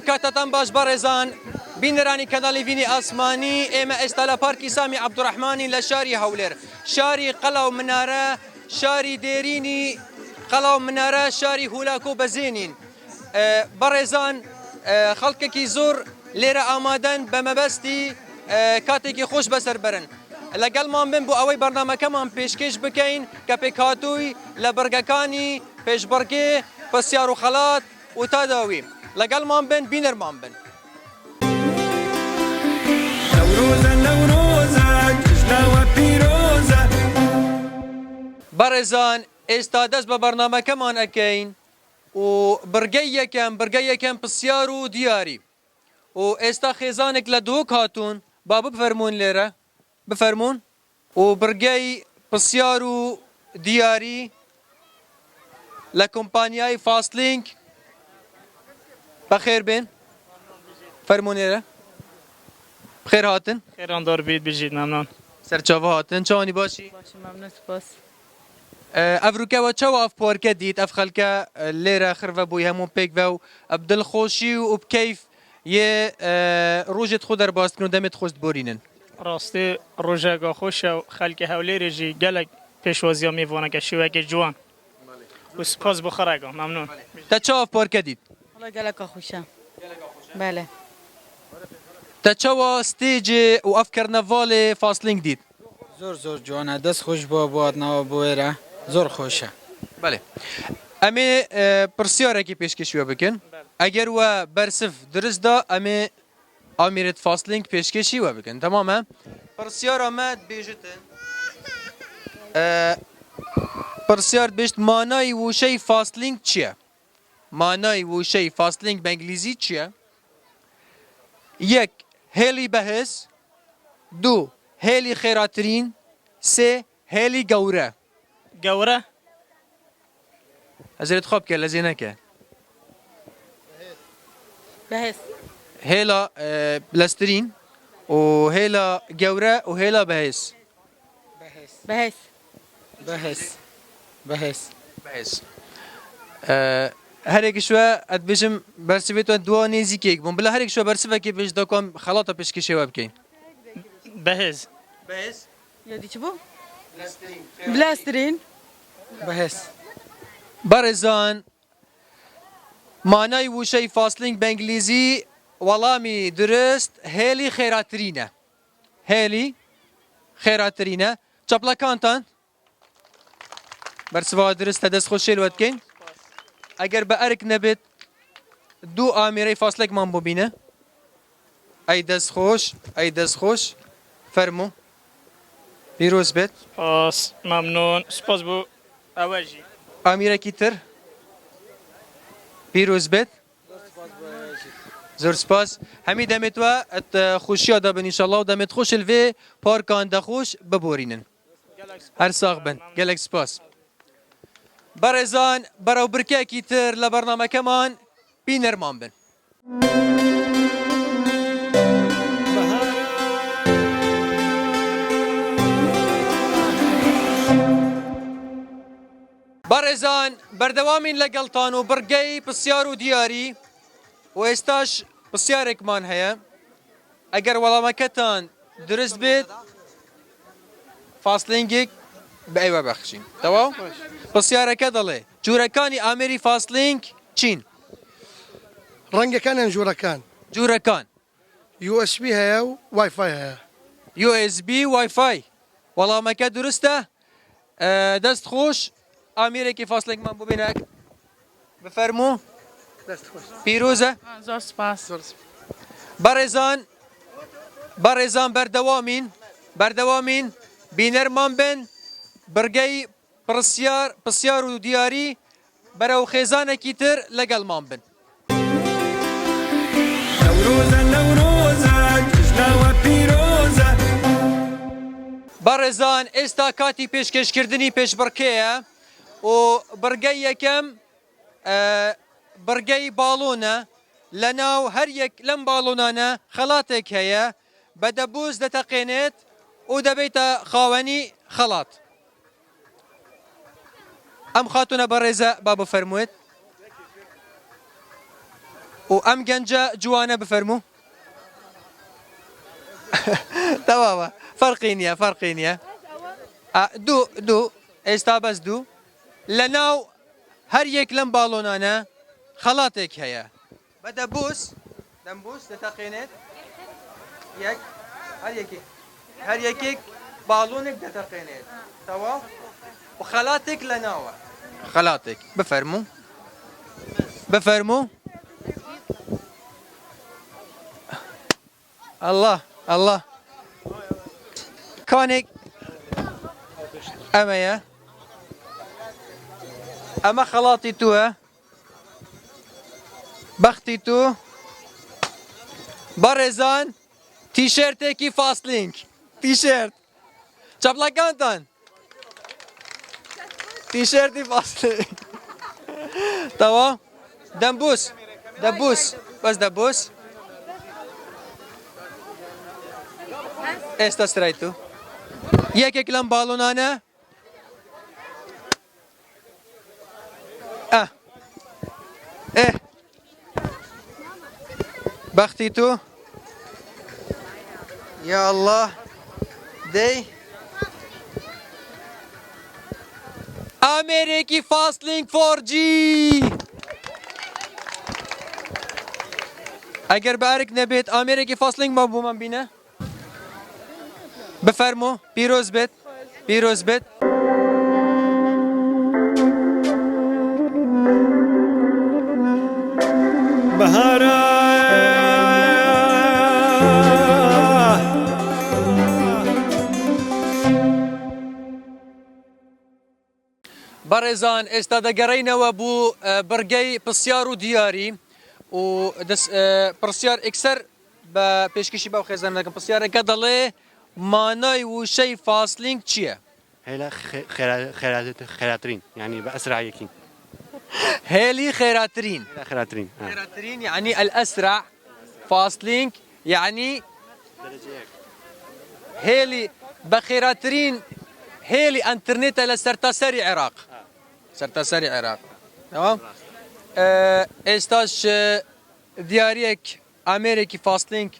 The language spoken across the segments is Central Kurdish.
کاتتان باش بەڕێزان بینەرانی کەناڵی ڤینی ئاسمانی، ئێمە ئێستا لە پارکی سامی عەبدوڕەحمانین لە شاری هەولێر، شاری قەڵا و منارە، شاری دێرینی قەڵا و منارە، شاری هولاکۆ بەزێنین. بەڕێزان خەڵکێکی زۆر لێرە ئامادەن بە مەبەستی کاتێکی خۆش بەسەر بەرن. لەگەڵمان بن بۆ ئەوەی بەرنامەکەمان پێشکێش بکەین کە پێکهاتووی لە بڕگەکانی پێشبڕکێ، پرسیار و خەڵات و تا داوی. لەگەڵمان بن بینەرمان بن. نەورۆزە نەورۆزە جەژنە وە پیرۆزە. بەڕێزان ئێستا دەست بە بەرنامەکەمان ئەکەین و بڕگەی یەکەم بڕگەی یەکەم پرسیار و دیاری و ئێستا خێزانێک لە دهۆک هاتوون با بفەرموون لێرە بفەرموون. و بڕگەی پرسیار و دیاری لە کۆمپانیای فاستلینک بەخێر بێن فەرموون لێرە بخێر هاتن. خێران دار بیت بژیت مەمنون. سەرچاوە هاتن چاوانی باشی؟ باشم مەمنون سوپاس. ئەڤروکە وە چەوە ئەڤ پارکە دیت ئەڤ خەلکە لێرە خرڤە بوی هەموو پێکڤە و ب دڵخۆشی و ب کەیف یێ ڕوژێت خو دەرباز دکن و دەمێت خوش دبۆرینن. ڕاستی ڕوژەگا خۆشە و خەلکی هەولێرێ ژی گەلەک پێشوازیا مێڤانەکە شێوەکێ جوان و سوپاس بۆ خەرەگا مەمنون. تە چەوە ئەڤ پارکە دیت؟ وەڵا گەلەکا خوشە بەلێ. تە چەوە ستێجێ و ئەڤ کەرنەڤالێ فاسلینگ دیت؟ زۆر زۆر جوانە دەست خۆش بۆ بۆ هاتنەوە بۆ ئێرە زۆر خۆشە. بەێ ئەمێ پرسیارێکی پێشکەشی وە بکەن ئەگەر وە بەرسڤ درست دا ئەمێ ئامیرت فاستلینگ پێشکەشی وە بکەن تەمامە پرسیارا مە دبێژتن پرسیار دبێژت مانای وشەی فاستلینگ چییە؟ مانای وشەی فاستلینگ بە ئینگلیزی چییە؟ یەک، هێڵی بەهێز دوو، هێڵی خێراترین سێ، هێڵی گەورە. گەورە. ئەزێت خۆ بکە لەزێ نەکە. بەهێز. هێڵا لەزترین و هێڵا گەورە و هێڵا بەهێز. بەهێز. بەهێز بەهێز. بەهێز هەرێک شوە ئەتبێژم بەرسڤێ تۆ دوا نێزیکێک بووم بلا هەرێک شوە بەرسڤەکێ بێژ دەکۆم خەڵاتە پێشکەشێوە بکەین. بەهێز. بەهێز. یادی چ بوو؟ بلاسترین. بەهێز. بەڕێزان مانای وشەی فاستلینگ بە ئینگلیزی وەڵامی دروست هێڵی خێراترینە. هێلی خێراترینە چەپڵەکانتان بەرسڤ درستە دەست خۆش شێلوە دکەین ئەگەر بە ئەرک نەبێت دوو ئامێرەی فاسلێکمان بۆ بینە ئەی دەست خۆش ئەی دەست خۆش فەرموو پیرۆز بێت. سپاس مەمنون سپاس بۆ ئەوەژی. ئامیرەکی تر پیرۆز بێت. زۆر سپاس هەمی دەمێت وە خوشیا دەبن ئینشەڵا و دەمێت خۆش لڤێ پارکان دەخۆش ببۆرینن هەر ساغ بن گەلێک سپاس بەڕێزان بەرەو برکێکی تر لە بەرنامەکەمان بینەرمان بن. بەڕێزان بەردەوامین لەگەڵتان و بڕگەی پرسیار و دیاری و ئێستاش پرسیارێکمان هەیە ئەگەر وەڵامەکەتان دروست بێت فاسلینگێک بە ئێوە بەخشین تەواو پرسیارەکە دەڵێ جورەکانی ئامێری فاسلینگ چین؟ ڕەنگەکان یان جورەکان؟ جورەکان. USB هەیە و وای فای هەیە. USB وای فای وەڵامەکە دروستە دەست خۆش ئامێرێکی فاسلێکمان بۆ بێنە بفەرموو پیرۆزە زۆر سپاس بەڕێزان بەڕێزان بەردەوامین بەردەوامین بینەرمان بن بڕگەی پڕسیار پرسیار و دیاری بەرەو خێزانێکی تر لەگەڵمان بن. نەورۆزە نەورۆزە جەژنە وە پیرۆزە. بەڕێزان ئێستا کاتی پێشکێشکردنی پێشبڕکێیە و بڕگەی یەکەم بڕگەی باڵۆنە، لەناو هەر یەک لەم باڵۆنانە خەڵاتێک هەیە بە دەبووس دەتەقێنێت و دەبیتە خاوەنی خەڵات. ئەم خاتونە بەڕێزە با بفەرموێت. و ئەم گەنجە جوانە بفەرموو. تەواوە فەرقی نییە فەرقی نییە دوو دوو ئێستا بەس دوو لە ناو هەر یەک لەم باڵۆنانە خەڵاتێک هەیە بە دەبوس دەمبوس دەتەقێنێت یەک هەر یەکێک هەر یەکێک باڵۆنێک دەتەقێنێت تەواو و خەڵاتێک لە ناوە خەڵاتێک بفەرموو بفەرموو اللە اللە کانێک ئەمەیە ئەمە خەڵاتی تووە بەختی تو بەڕێزان تیشێرتێکی فاستلینک تیشێرت چەپڵەکانتان تیشێرتی فاستلینک تەواو دەمبوس دەبوس بەس دەبوس ئێستا سرای تو یەکێک لەم باڵۆنانە ئە ئێ بەختی تو یا اللە دەی ئامێرێکی فاستلینگ 4G ئەگەر بە ئەرک نەبێت ئامێرێکی فاستلینگ ما بۆمان بینە بفەرموو پیرۆز بێت پیرۆز بێت. بەهارە. بەڕێزان ئێستا دەگەڕێینەوە بۆ بڕگەی پرسیار و دیاری و پرسیار ئێکسەر بە پێشکەشی بەو خێزان دەکەم پرسیارەکە دەڵێ مانای وشەی فاسلینگ چییە؟ هێلا خێراترین یعنی بە ئەسرع یەکین هێلی خێراترین خێراترین خێراترین یعنی الأسرع فاسلینگ یەعنی هێلی بە خێراترین هێلی ئەنترنێتە لە سەرتاسەری عێراق سەرتاسەری عێراق تەمام ئێستاش دیارەک ئامێرێکی فاستلینک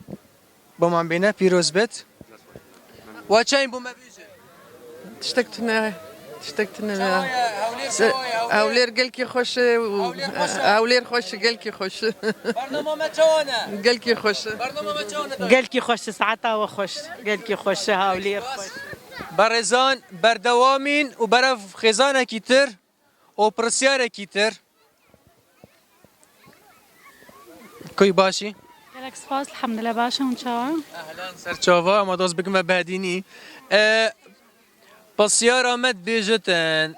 بۆمان بینە پیرۆز بێت وا چاین بۆ مەبێژن تشتێک تونە تشتێک تونە هەولێر گەلکی خۆشە و هەولێر خۆشە گەلکی خۆشە بەرنامە چۆنە گەلکی خۆشە بەرنامە چۆنە گەلکی خۆشە سعاتاوە خۆش گەلکی خۆشە هەولێر خۆش بەڕێزان بەردەوامین و بەرەف خێزانێکی تر و پرسیارێکی تر کوی باشی؟ گەلەک سپاس الحمدلله باشە هون چاوە؟ ئەهلان سەرچاوە ئەمە دەست بکمە بادینی پرسیارا مە دبێژتن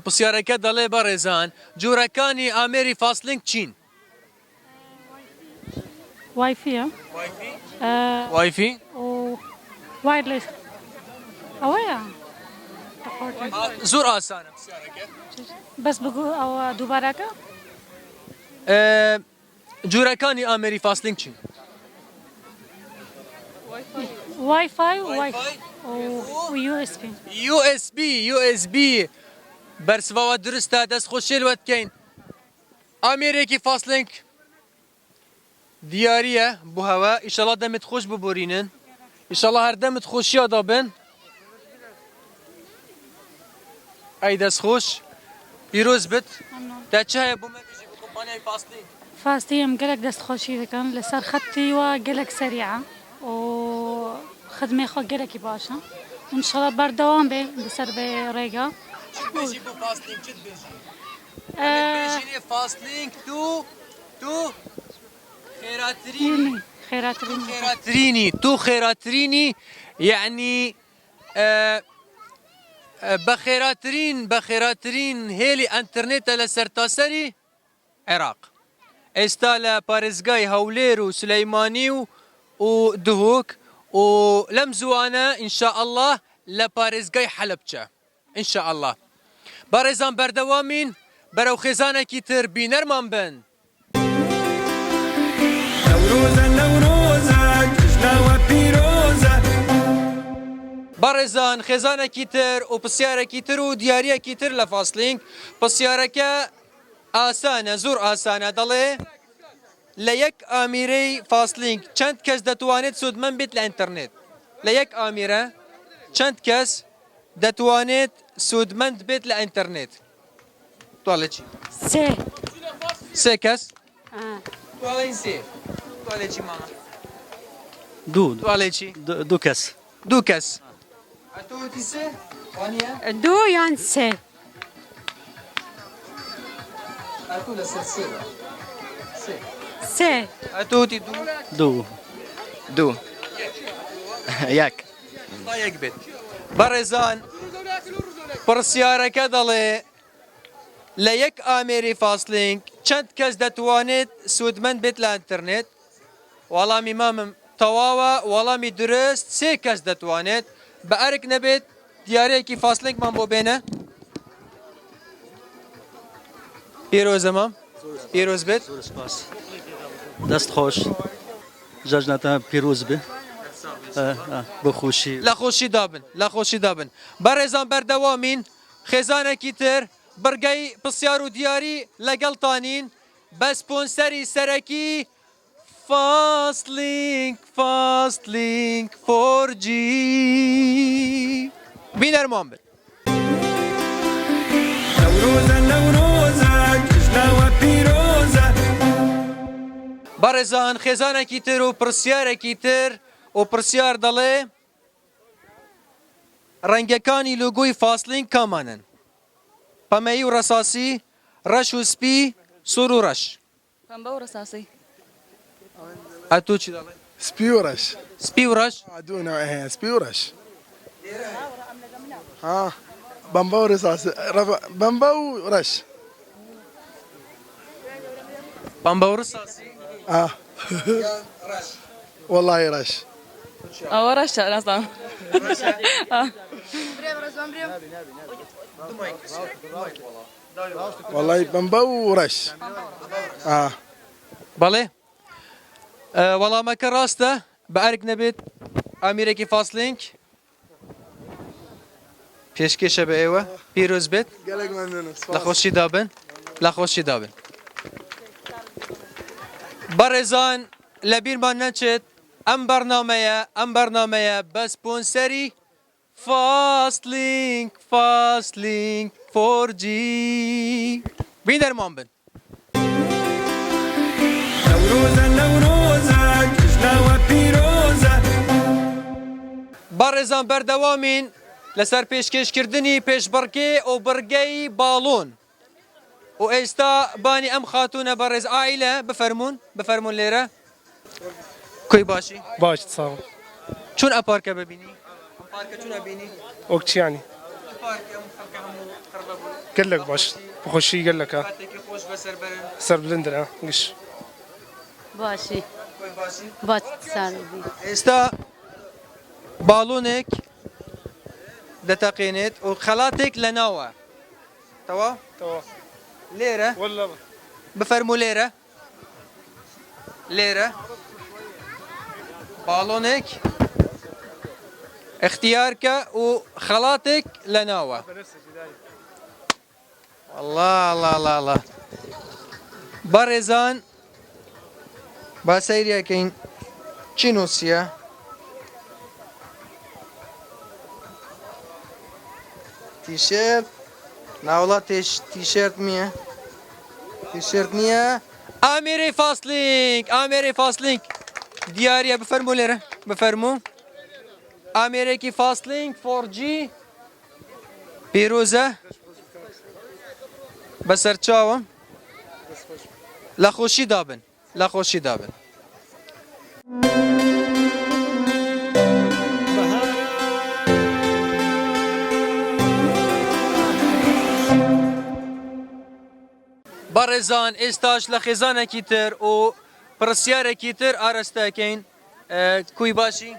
پرسیارەکە دەڵێ بەڕێزان جۆرەکانی ئامێری فاسلینگ چین؟ وایفیە وایفی و wireless ئەوەیە زۆر ئاسانە پرسیارەکە بەس بگو ئەوە دووبارەکە جۆرەکانی ئامێری فاسلینگ چین؟ وای فای و وای و USB. USB USB بەرسڤەوە دروستە دەست خۆشی لوە دکەین ئامێرێکی فاسلینگ دیاریە بۆ هەوا ئیشەڵا دەمت خۆش ببورینن ئیشەڵا هەردەمت خۆشیا دابن ئەی دەست خۆش پیرۆز بت تا چ هەیە بۆ مەبێژی بۆ کۆمپانیای فاسلینگ فاستیم گەلەک دەست خۆشی دەکەم لەسەر خەتی و گەلەک سەریعە و خدمەی خۆ گەلەکی باشە ئینشەڵا بەردەوام بێ لەسەر بێ ڕێگا چ بێژی بۆ فاسلینگ چ بێژی بێژینێ فاسلینگ تو تو خێراترینی خێراترینی خێراترینی تو خێراترینی یعنی بە خێراترین بە خێراترین هێلی ئەنتەرنێتە لە سەرتاسەری عێراق ئێستا لە پارێزگای هەولێر و سلەیمانی و و دهۆک و لەم زووانە ان شاء اللە لە پارێزگای حەلەبچە ان شاء اللە بەڕێزان بەردەوامین بەرەو خێزانێکی تر بینەرمان بن. نەورۆزە نەورۆزە جەژنە وە پیرۆزە. بەڕێزان خێزانێکی تر و پرسیارێکی تر و دیاریەکی تر لە فاسلینگ پرسیارەکە. ئاسانە زۆر ئاسانە دەڵێ لە یەک ئامیرەی فاستلینک چەند کەس دەتوانێت سوودمەند بێت لە ئینتەرنێت؟ لە یەک ئامیرە چەند کەس دەتوانێت سوودمەند بێت لە ئینتەرنێت؟ تۆ ئەڵێ چی؟ سێ. سێ کەس؟ تۆ ئەڵێی سێ. تۆ ئەڵێ چی مامە؟ دوو. تۆ ئەڵێ چی؟ دوو کەس. دوو کەس. ئەتۆ وتی سێ؟ وانییە؟ دوو یان سێ. ئەتۆ لەسەر سێ بە. سێ. سێ. ئەتۆ وتی دوو؟ دوو. دوو. یەک. با یەک بێت. بەڕێزان پڕسیارەکە دەڵێ لە یەک ئامێری فاستلینک چەند کەس دەتوانێت سوودمەند بێت لە ئینتەرنێت؟ وەڵامی مامم تەواوە، وەڵامی دروست سێ کەس دەتوانێت، بە ئەرک نەبێت دیاریەکی فاستلینکمان بۆ بێنە. پیرۆزە مام، پیرۆز بێت. زۆر سپاس، دەست خۆش، جەژنتان پیرۆز بێ بە خۆشی. لە خۆشی دابن، لە خۆشی دابن. بەڕێزان بەردەوامین، خێزانێکی تر بڕگەی پرسیار و دیاری لەگەڵتانین بە سپۆنسەری سەرەکی فاستلینک فاستلینک 4G بینەرمان بن. نەورۆزە نەورۆزە جەژنە وە پیرۆزە. بەڕێزان خێزانێکی تر و پرسیارێکی تر و پرسیار دەڵێ ڕەنگەکانی لۆگۆی فاستلینک کامانەن؟ پەمەیی و ڕەساسی، ڕەش و سپی، سوور و ڕەش. پەمبە و ڕەساسی. ئەتوو چی دەڵێی؟ سپی و ڕەش. سپی و ڕەش؟ دوو نەوع هەیە سپی و ڕەش. ها بەمبە و ڕساس بەمبە و ڕەش. پەمبە و ڕساسی؟ ئا ڕەش. وەڵاهی ڕەش. ئەوە ڕەشە نازانم. وەڵای بەمبە و ڕەش. ئا. بەڵێ وەڵامەکە ڕاستە بە ئەرک نەبێت ئامیرێکی فاستلینک پێشکێشە بە ئێوە پیرۆز بێت گەلێک مەمنونم لە سپاس. خۆشی دابن لە خۆشی دابن بەڕێزان لە بیرمان نەچێت ئەم بەرنامەیە ئەم بەرنامەیە بە سپۆنسەری فاست لینک فاست لینک 4G بینەرمان بن. نەورۆزە نەورۆزە جەژنە وە پیرۆزە. بەڕێزان بەردەوامین لەسەر پێشکێشکردنی پێشبڕکێ و بڕگەی باڵۆن و ئێستا بانی ئەم خاتوونە بەڕێز عائیلە بفەرموون بفەرموون لێرە کوی باشی؟ باش ساغم. چون ئە پارکە ببینی؟ ئەم پارکە چون ئەبینی؟ وەک چی یانی؟ ئەم پارکە ئەم خەڵکە هەموو قڕبە بوون. گەلەک باش بەخۆشی گەلەکە. کاتێکی خۆش بەسەر بەرن. سەربلندن ها گش. باشی. کوی باشی؟ باش ساغبی. ئێستا باڵۆنێک دەتەقێنێت و خەڵاتێک لەناوە. تەواو؟ تەواو. لێرە؟ وەللە. بفەرموو لێرە. لێرە باڵۆنێک اختیارکە و خەڵاتێک لەناوە. وەڵا ڵا ڵا ڵا بەڕێزان با سەیریەکەین چی نووسیە؟ تیشێرت ناوەڵا تیشێرت نییە تیشێرت نییە ئامێرەی فاستلینک ئامێرەی فاستلینک دیاریە بفەرموو لێرە بفەرموو ئامێرێکی فاستلینک 4G پیرۆزە بەسەر چاوم لە خۆشی دابن لە خۆشی دابن. بەڕێزان ئێستاش لە خێزانێکی تر و پرسیارێکی تر ئاراستەکەین کوی باشی؟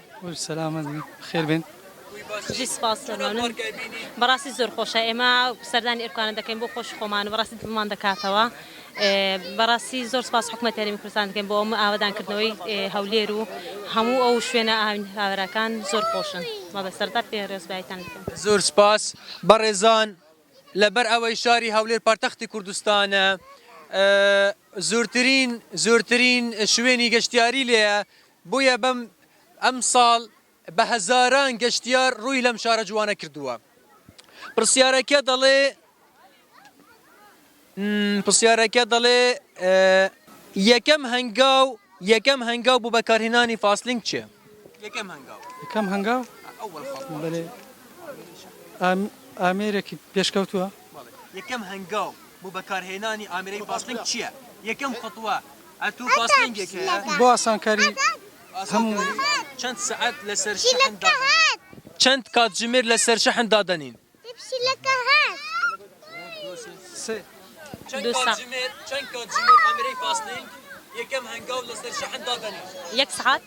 سەلامەت بی خێر بێن. بژی سپاس مەمنون بەڕاستی زۆر خۆشە ئێمە سەردانی ئێرکانە دەکەین بۆ خۆشی خۆمان و بەڕاستی دڵمان دەکاتەوە بەڕاستی زۆر سپاس حکومەت هەرێمی کوردستان دەکەین بۆ ئەم ئاوەدانکردنەوەی هەولێر و هەموو ئەو شوێنە ئاوراکان زۆر خۆشن بەڵێ سەرەتا پێ ڕێزبایتان دەکەم. زۆر سپاس بەڕێزان لەبەر ئەوەی شاری هەولێر پایتەختی کوردستانە زۆرترین زۆرترین شوێنی گەشتیاری لێیە، بۆیە بەم ئەمساڵ بە هەزاران گەشتیار ڕووی لەم شارە جوانە کردووە. پرسیارەکە دەڵێ پرسیارەکە دەڵێ یەکەم هەنگاو یەکەم هەنگاو بۆ بەکارهێنانی فاسلینگ چیە؟ یەکەم هەنگاو یەکەم هەنگاو بەێ ئامێرێکی پێشکەوتووە. یەکەم هەنگاو بۆ بەکارهێنانی ئامێرەی فاسلینگ چییە؟ یەکەم خطوە ئەتوو فاسلینگێک هەیە بۆ ئاسانکاری هەموو چەند سەعات لەسەر شەحن دادەنین؟ چەند کاتژمێر لەسەر شەحن دادەنین؟ سێ. چەند کاتژمێر چەند کاتژمێر ئامێرەی فاسلینگ یەکەم هەنگاو لەسەر شەحن دادەنین؟ یەک سەعات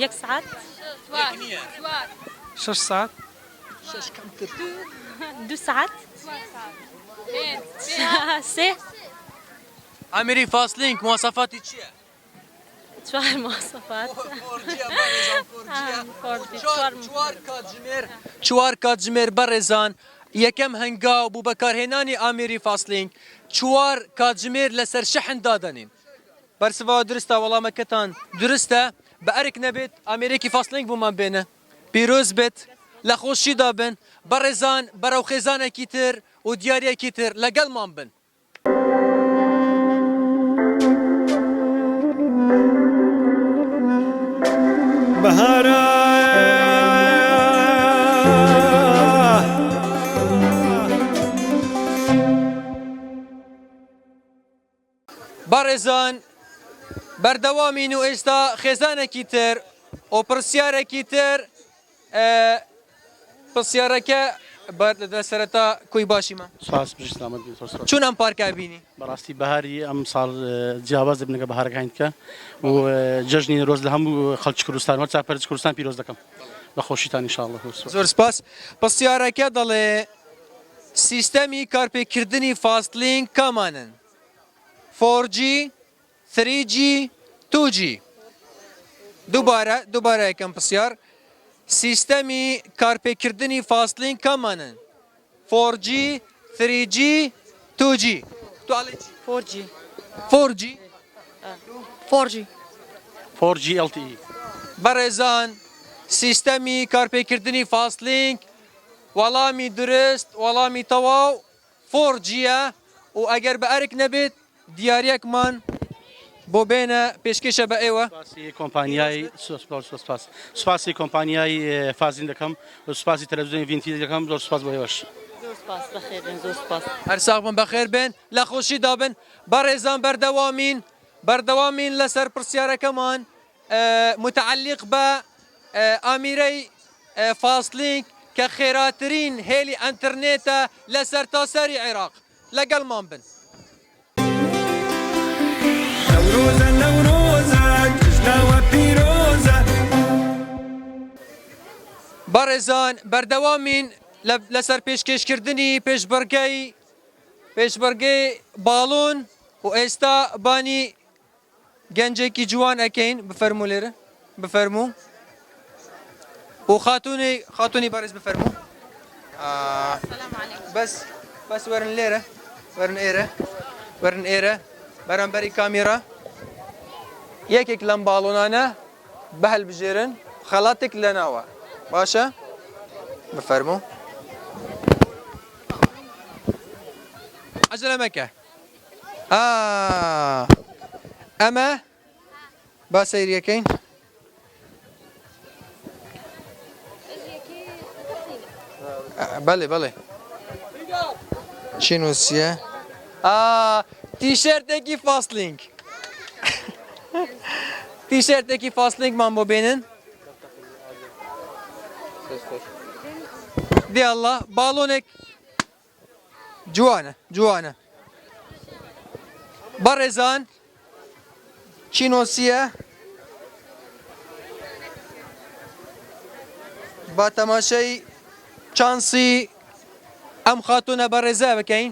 یەک سەعات. یەک نییە. شەش سەعات. شەش کەمتر. دوو سەعات. سێ. ئامێری فاسلینگ مواسەفاتی چییە؟ چوار مواسەفات. چوار کاتژمێر بەڕێزان یەکەم هەنگاو بۆ بەکارهێنانی ئامێری فاسلینگ چوار کاتژمێر لەسەر شەحن دادەنین. بەرسڤەوە دروستە وەڵامەکەتان دروستە بە ئەرک نەبێت ئامێرێکی فاسلینگ بۆمان بێنە پیرۆز بێت لە خۆشیدا بن بەڕێزان بەرەو خێزانێکی تر و دیاریەکی تر لەگەڵمان بن. بەهارە. بەڕێزان بەردەوامین و ئێستا خێزانێکی تر و پرسیارێکی تر پرسیارەکە لە سەرەتا کۆی باشیمە سپاس بژی سلامەت بی زۆر سپاس. چۆن ئەم پارکە ئەبینی؟ بەڕاستی بەهاری ئەم ساڵ جیاواز دەبن لەگەڵ بەهارەکانی دیکە و جەژنی نەورۆز لە هەموو خەڵکی کوردستان وەرچا پەرچ کوردستان پیرۆز دەکەم بە خۆشیتان ان شاء اللە. زۆر سپاس. پرسیارەکە دەڵێ سیستەمی کارپێکردنی فاستلینک کامانەن؟ 4G، 3G، 2G. دووبارە دووبارە یەکەم پرسیار سیستەمی کارپێکردنی فاستلینک کامانەن؟ 4G، 3G، 2G. تۆ ئەڵێی چی؟ 4G. 4G؟ 4G. 4G LTE. بەڕێزان سیستەمی کارپێکردنی فاستلینک وەڵامی دروست وەڵامی تەواو فۆر جیە و ئەگەر بە ئەرک نەبێت دیاریەکمان بۆ بێنە پێشکێشە بە ئێوە. سوپاسی کۆمپانیای سوپاس سوپاسی کۆمپانیای فازین دەکەم و سوپاسی تەلەڤزیۆنی ڤین تیڤی دەکەم زۆر سوپاس بۆ ئێوەش. زۆر سوپاس بەخێر بێن زۆر سوپاس. هەر ساغ بن بەخێر بێن لە خۆشیدا بن بەڕێزان بەردەوامین بەردەوامین لەسەر پرسیارەکەمان متعلیق بە ئامیرەی فاستلینک کە خێراترین هێلی ئەنترنێتە لە سەرتاسەری عێراق. لەگەڵمان بن. نەورۆزە نەورۆزە جەژنە وە پیرۆزە. بەڕێزان بەردەوامین لەسەر پێشکێشکردنی پێشبڕکێی پێشبڕکێی باڵۆن و ئێستا بانی گەنجێکی جوان ئەکەین بفەرموو لێرە بفەرموو و خاتونی خاتونی بەڕێز بفەرموو بەس بەس وەرن لێرە وەرن ئێرە وەرن ئێرە بەرامبەری کامیرا یەکێک لەم باڵۆنانە بەهەلبژێرن خەڵاتێک لەناوە باشە بفەرموو عجلە مەکە ئا ئەمە با سەیریەکەین بەڵێ بەڵێ چی نووسیە ئا تیشێرتێکی فاستلینگ تیشێرتێکی فاستلینگمان بۆ بێنن دیاڵە باڵۆنێک جوانە جوانە بەڕێزان چی نۆسیە با تەماشای چانسی ئەم خاتونە بەڕێزە بکەین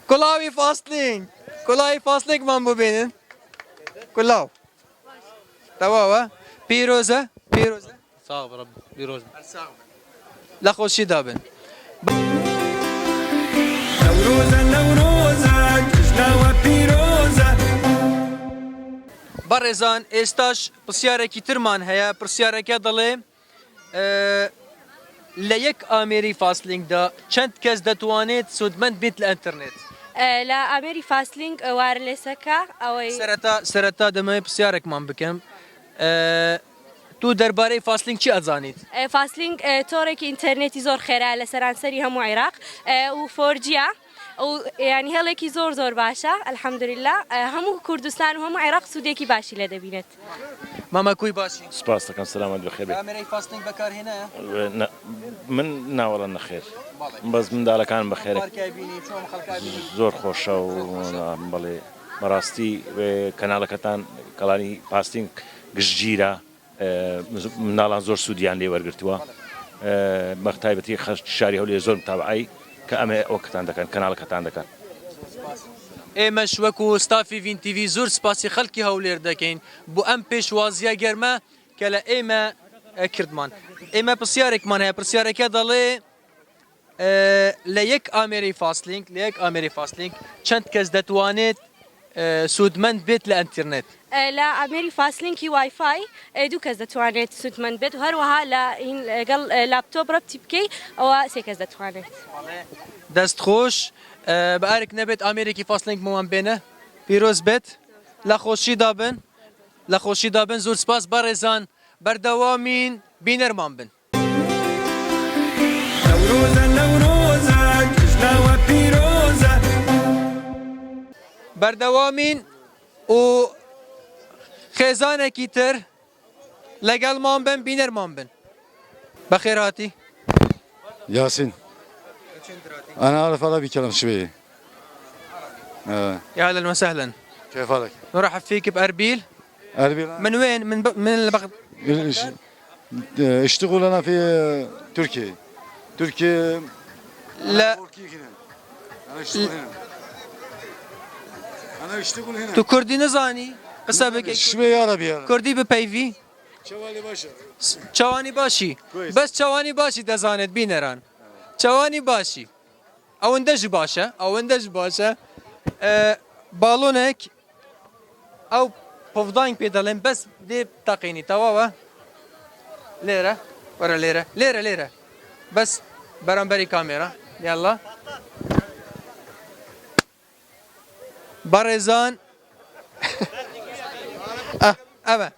کوڵاوی فاستلینگ کوڵاوی فاستلینگمان بۆ بێنن کولاو تەواوە پیرۆزە پیرۆزە ساغ بە پیرۆز لە خۆشیدا بن. نەورۆزە نەورۆزە. بەڕێزان ئێستاش پرسیارێکی ترمان هەیە، پرسیارەکە دەڵێ لە یەک ئامێری فاستلینکدا چەند کەس دەتوانێت سوودمەند بێت لە ئینتەرنێت؟ لە ئامێری فاستلینک wireless ەکە ئەوەی. سەرەتا سەرەتا دەمەوێت پرسیارێکمان بکەم تۆ دەربارەی فاستلینک چی ئەزانیت؟ فاستلینک تۆڕێکی ئینتەرنێتی زۆر خێرایە لە سەرانسەری هەموو عیراق و 4G یە و یانی هێڵێکی زۆر زۆر باشە الحمدللە هەموو کوردستان و هەموو عێراق سوودێکی باشی لێ دەبینێت. مامە کوی باشی؟ سپاس دەکەم سەلامەت بەخێر بێی. ئامێرەی فاستلینک بەکار هێنایە؟ نا من ناوەڵا نەخێر بەس منداڵەکانم بەخێرە زۆر خۆشە و بەڵێ بەڕاستی کەناڵەکەتان کەڵانی فاستلینک گشتگیرە منداڵان زۆر سوودیان لێ وەرگرتووە بە تایبەتی خەڵکی شاری هەولێر زۆر متابعەی کە ئەمە ئەوکەتان دەکەن کەناڵەکەتان دەکەن. ئێمەش وەکو ستافی ڤین تیڤی زۆر سپاسی خەڵکی هەولێر دەکەین بۆ ئەم پێشوازیە گەرمە کە لە ئێمە کردمان. ئێمە پرسیارێکمان هەیە پرسیارەکە دەڵێ لە یەک ئامێری فاستلینک لە یەک ئامێری فاستلینک چەند کەس دەتوانێت سوودمەند بێت لە ئەنترنێت؟ لە ئامێری فاستلینکی وای فای دوو کەس دەتوانێت سوودمەند بێت و هەروەها لە لەگەڵ لاپتۆپ ڕەبتی بکەی ئەوە سێ کەس دەتوانێت. دەست خۆش بە ئەرک نەبێت ئامێرێکی فاستلینک بۆمان بێنە پیرۆز بێت لە خۆشیدا بن لە خۆشیدا بن زۆر سپاس بەڕێزان بەردەوامین بینەرمان بن. بەردەوامین و خێزانێکی تر لەگەڵمان بن بینەرمان بن. بەخێرهاتی. ياسين انا اعرف عربي كلام شويه آه. يا اهلا وسهلا كيف حالك؟ نرحب فيك باربيل اربيل من وين من ب... من البغد اشتغل انا في تركيا تركيا لا انا اشتغل هنا انا اشتغل هنا تو کوردی نزانی قسە بکەی شوية عربي انا کوردی بپەیڤی چوالي باشا چاوانی باشی بەس چاوانی باشی دەزانێت بینەران چاوانی باشی ئەوەندەش باشە ئەوەندەش باشە باڵۆنێک ئەو پفدانگ پێ دەڵێن بەس دێ تەقینی تەواوە لێرە وەرە لێرە لێرە لێرە بەس بەرامبەری کامێرا یاڵا بەڕێزان ئەمە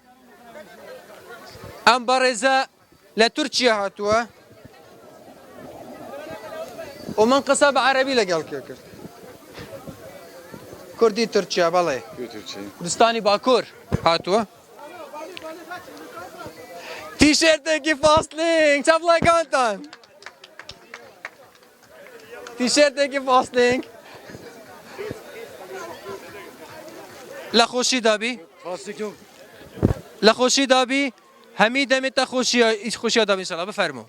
ئەم بەڕێزە لە تورکیا هاتووە و من قسە بە عەرەبی لەگەڵ کێ کرد کوردی تورکیا بەڵێ کوردستانی باکوور هاتووە تیشێرتێکی فاستلینگ چەپڵەکانتان تیشێرتێکی فاستلینگ لە خۆشی دابی لە خۆشی دابی هەمی دەمێ تە خۆشیە ئیش خۆشیە دابی ان شاءاللە بفەرموو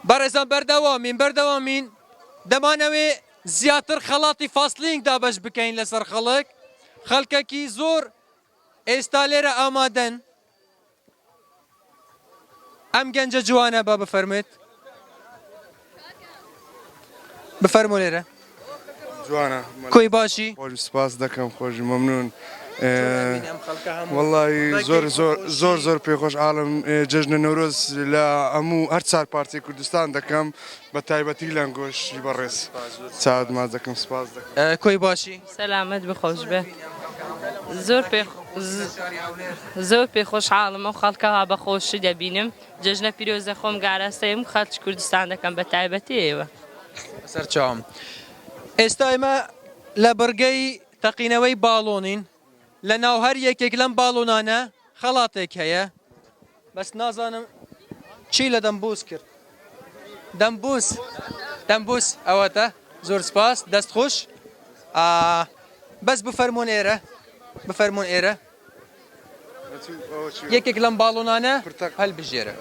بەڕێزان بەردەوامین بەردەوامین دەمانەوێ زیاتر خەڵاتی فاستلینگ دابەش بکەین لەسەر خەڵک خەڵکەکی زۆر ئێستا لێرە ئامادەن ئەم گەنجە جوانە با بفەرموێت بفەرموو لێرە جوانە کۆی باشی خۆش سپاس دەکەم خۆش مەمنون وەڵی زۆر زۆر زۆر زۆر پێخۆش عاڵم جەژنە نەورۆز لە هەموو هەر چار پارتی کوردستان دەکەم بە تایبەتی لەنگۆشی بەڕێز چاوت ماچ دەکەم سپاس دەکەم. کۆی باشی؟ سەلامەت بی خۆش بێ زۆر پێ زۆر پێ خۆشحاڵم ئەو خەڵکە ها بە خۆشی دەبینم جەژنە پیرۆزە خۆم گاراستەیم خەڵکی کوردستان دەکەم بە تایبەتی ئێوە. بەسەر چاوم. ئێستا ئێمە لە بڕگەی تەقینەوەی باڵۆنین لە ناو هەر یەکێک لەم باڵۆنانە خەڵاتێک هەیە بەس نازانم چی لە دەمبوس کرد دەمبوس دەمبوس ئەوەتە زۆر سپاس دەست خۆش بەس بفەرمونون ئێرە بفەرمونون ئێرە یەکێک لەم باڵۆنانە هەلبژێرە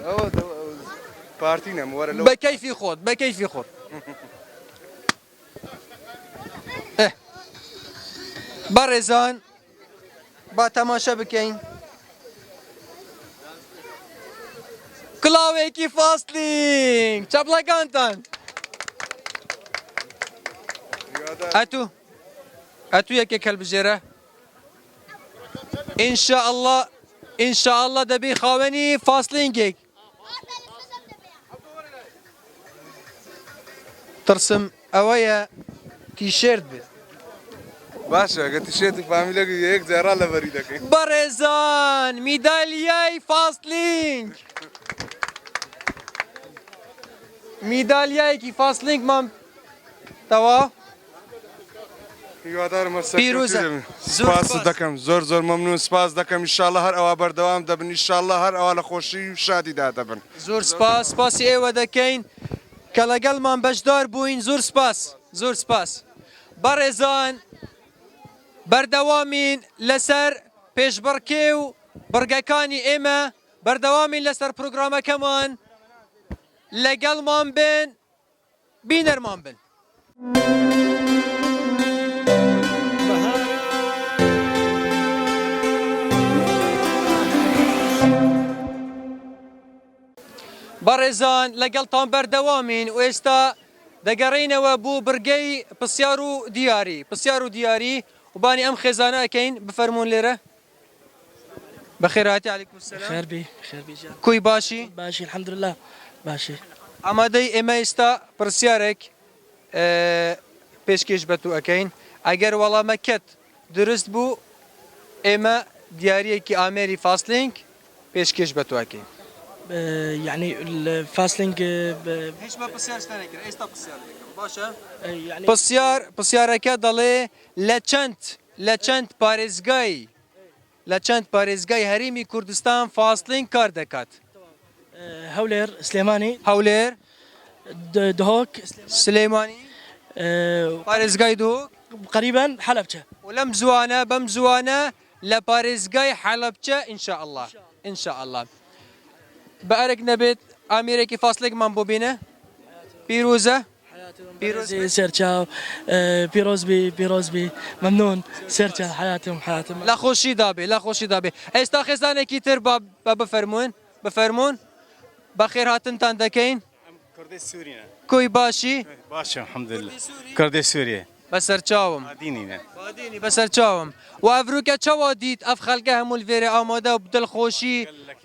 پارتی نەم وەرە بە کەیفی خۆت بە کەیفی خۆت بەڕێزان با تەماشا بکەین کڵاوێکی فاستلینگ چەپڵەکانتان ئەتوو ئەتوو یەکێک هەلبژێرە. ان شاء اللە ان شاء اللە دەبی خاوەنی فاسلینگێک. ترسم ئەوەیە تیشێرت بێت. باشە گە تیشێرت و فامیلەک یەک جارا لەبەری دەکەین. بەڕێزان میدالیای فاستلینگ میدالیایەکی فاستلینگمان تەواو. هیوادارم هەر پیرۆزە. سەرکەوتوو دەبن. زۆر سپاست سپاس. دەکەم زۆر زۆر مەمنون سپاس دەکەم ئیشاڵڵا هەر ئەوا بەردەوام دەبن ئیشاڵڵا هەر ئەوا لە خۆشی و شادیدا دەبن. زۆر سپاس سپاسی ئێوە دەکەین کە لەگەڵمان بەشدار بووین زۆر سپاس زۆر سپاس بەڕێزان بەردەوامین لەسەر پێشبڕکێ و بڕگەکانی ئێمە بەردەوامین لەسەر پرۆگرامەکەمان لەگەڵمان بن بینەرمان بن. بەڕێزان لەگەڵتان بەردەوامین و ئێستا دەگەڕێینەوە بۆ بڕگەی پرسیار و دیاری پرسیار و دیاری و بانی ئەم خێزانە ئەکەین بفەرموون لێرە بەخێرهاتی علیکم السلام. خێر بی خێر بی گیان. کوی باشی؟ باشی الحمدللە باشی. ئامادەی ئێمە ئیستا پرسیارێک پێشکێش بە تو ئەکەین ئەگەر وەڵامەکەت دروست بوو ئێمە دیاریەکی ئامێری فاستلینک پێشکێش بە تو ئەکەین. یەعنی فاستلینک. هیچ مە پرسیار شتە نەکرد ئێستا پرسیار دەکەم باشە؟ پرسیار پرسیارەکە دەڵێ لە چەند لە چەند پارێزگای لە چەند پارێزگای هەرێمی کوردستان فاستلینک کار دەکات؟ هەولێر، سلێمانی. هەولێر. دهۆک. سلێمانی. پارێزگای دهۆک. قەریبەن حەلەبچە. و لەم زووانە بەم زووانە لە پارێزگای حەلەبچە ان شاء اللە ان شاء اللە بە ئەرک نەبێت ئامێرێکی فاستلینکمان بۆ بێنە پیرۆزە. پیرۆز بی سەرچاو پیرۆز بی پیرۆز بی مەمنون سەرچاو حەیاتم حەیاتم. لە خۆشی دابێ لە خۆشی دابێ ئێستا خێزانێکی تر با با بفەرموون بفەرموون بەخێر هاتنتان دەکەین کوردی سوورینە کوی باشی باشم الحمدلله کوردی سووریە بەسەرچاوم بادینینە بادینی بەسەرچاوم و ئەڤروکە چەوا دیت ئەف خەلکە هەموو لڤێرێ ئامادە و بدڵخۆشی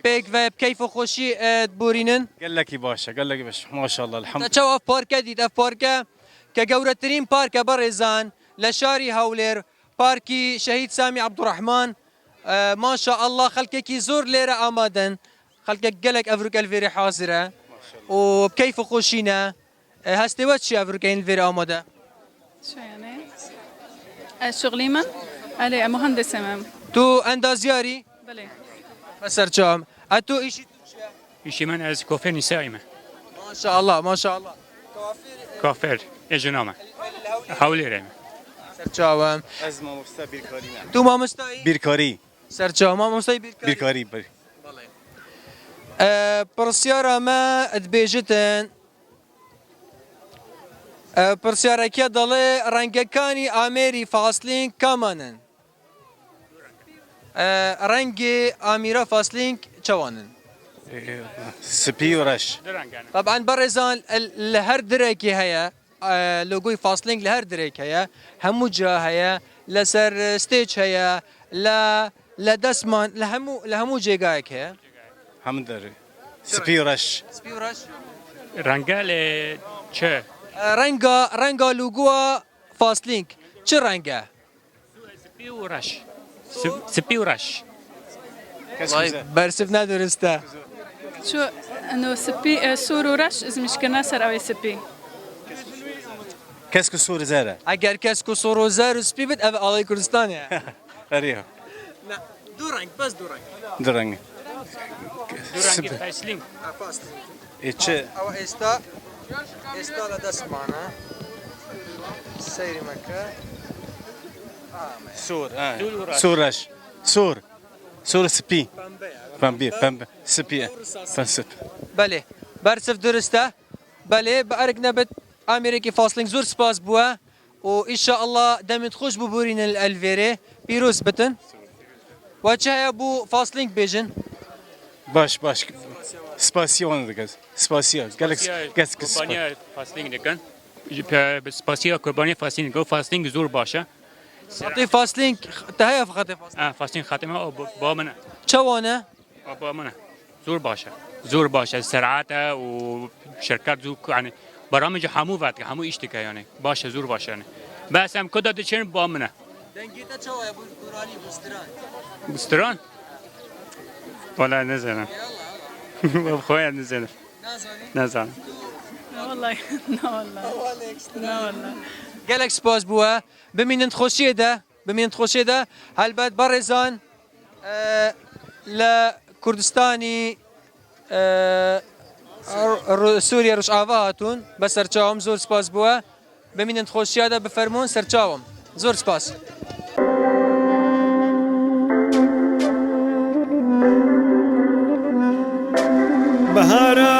پێکڤ بکەیف و خۆشی بورینن. گەلەکی باشە گەلەکی باش ماشاءاللە الحمد. تە چەوا ئەف پارکە دیت ئەف پارکە کە گەورەترین پارکە بەڕێزان لە شاری هەولێر پارکی شەهید سامی عەبدوڕەحمان ماشاءاللە خەلکێکی زۆر لێرە ئامادەن خەلکێک گەلەک ئەڤروکە لڤێرێ حازرە و بکەیف و خۆشینە. هەستێ وە چیە ڤرکەین ڤێر ئامادە؟ شو يعني؟ شغلي من؟ ئەرێ مهندسة من. تو ئەندازیاری؟ بەلێ. بەسەرچاوم. ئەتۆ ئیشی تو چیە؟ ئیشی من ئەز کۆفێر نیسائیمە. ماشاءاللە ماشاءاللە. کافێر ئێ ژنامە. هەولێرێ. سەرچاوم. ئەز مامۆستا بیرکاریمە. تو مامۆستایی؟ بیرکاری. سەرچاوم مامۆستای بیرکاری. بیرکاری بەلێ. پرسیارا مە دبێژتن پرسیارەکە دەڵێ ڕەنگەکانی ئامێری فاسلینک کامانن؟ ڕەنگی ئامیرە فاسلینک چەوانن؟ سپی و ڕەش. طبعا بەڕێزان لە هەر درێکی هەیە لۆگۆی فاسلینک لە هەر درێک هەیە هەموو جا هەیە لەسەر stage هەیە لە لە دەستمان لە هەموو لە هەموو جێگایەک هەیە. هەموو دەرێ. سپی و ڕەش. سپی و ڕەش. ڕەنگە لە چ؟ ڕەنگە ڕەنگە لوگوە فاستلینک چ ڕەنگە؟ سپی و ڕەش. سپی و ڕەش. بەرسڤ نادروستە. شو انه سپی سور و رش ازمشکرنا سەر ئەوەی سپی. کەسک و سوور زەرە. ئەگەر کەسک و سوور و زەر و سپی بێت ئەڤ ئاڵای کوردستانە. ئەرێ. نا دوو ڕەنگ بەس دوو ڕەنگ. دوو ڕەنگ. دوو ڕەنگی فاسلینگ. ئێ چ؟ ئەوە ئێستا ئێستا لە دەستمانە سەیری مەکە. سوور سوور ڕەش سوور سوور سپی پەمبێ پەمبە سپیە پەنسپ. بەلێ بەرسڤ دروستە. بەلێ بە ئەرک نەبت ئامێرێکی فاسلینگ زۆر سپاس بووە و ئیشا اللە دەمت خۆش ببورینن الئەلڤێرێ پیرۆز بتن وە چ هەیە بو فاسلینگ بێژن. باش باش سپاسی وان دکەس سپاسیە گەلەک گەس کس کۆمپانیا فاسلینگ دەکەن سپاسیە کۆمپانیا فاسلینگ ئەو فاسلینگ زۆر باشە. خەتی فاسلینک تە هەیە خەتی فاسلینک؟ ئا فاسلینک خەتم هەیە با منە. چەوانە؟ با منە زۆر باشە زۆر باشە سرعەتە و شرکت زۆر یعنی برامج هەموو ڤاتکە هەموو ئیش دکە یعنی باشە زۆر باشە یعنی بەس ئەم کۆدا دچن با منە. دەنگی تە چەوایە بۆ گۆرانی بۆ ستران؟ ستران؟ وەلا نزانم خۆیان نزانم نازانم. گەلەک سپاس بووە بمینن خۆشیێ دە بمینن خۆشیێ دە هەلبەت بەڕێزان لە کوردستانی سووریا ڕۆژئاڤا هاتوون بە سەرچاوم زۆر سپاس بووە بمینن خۆشیادە بفەرموون سەرچاوم زۆر سپاس. بەهارە.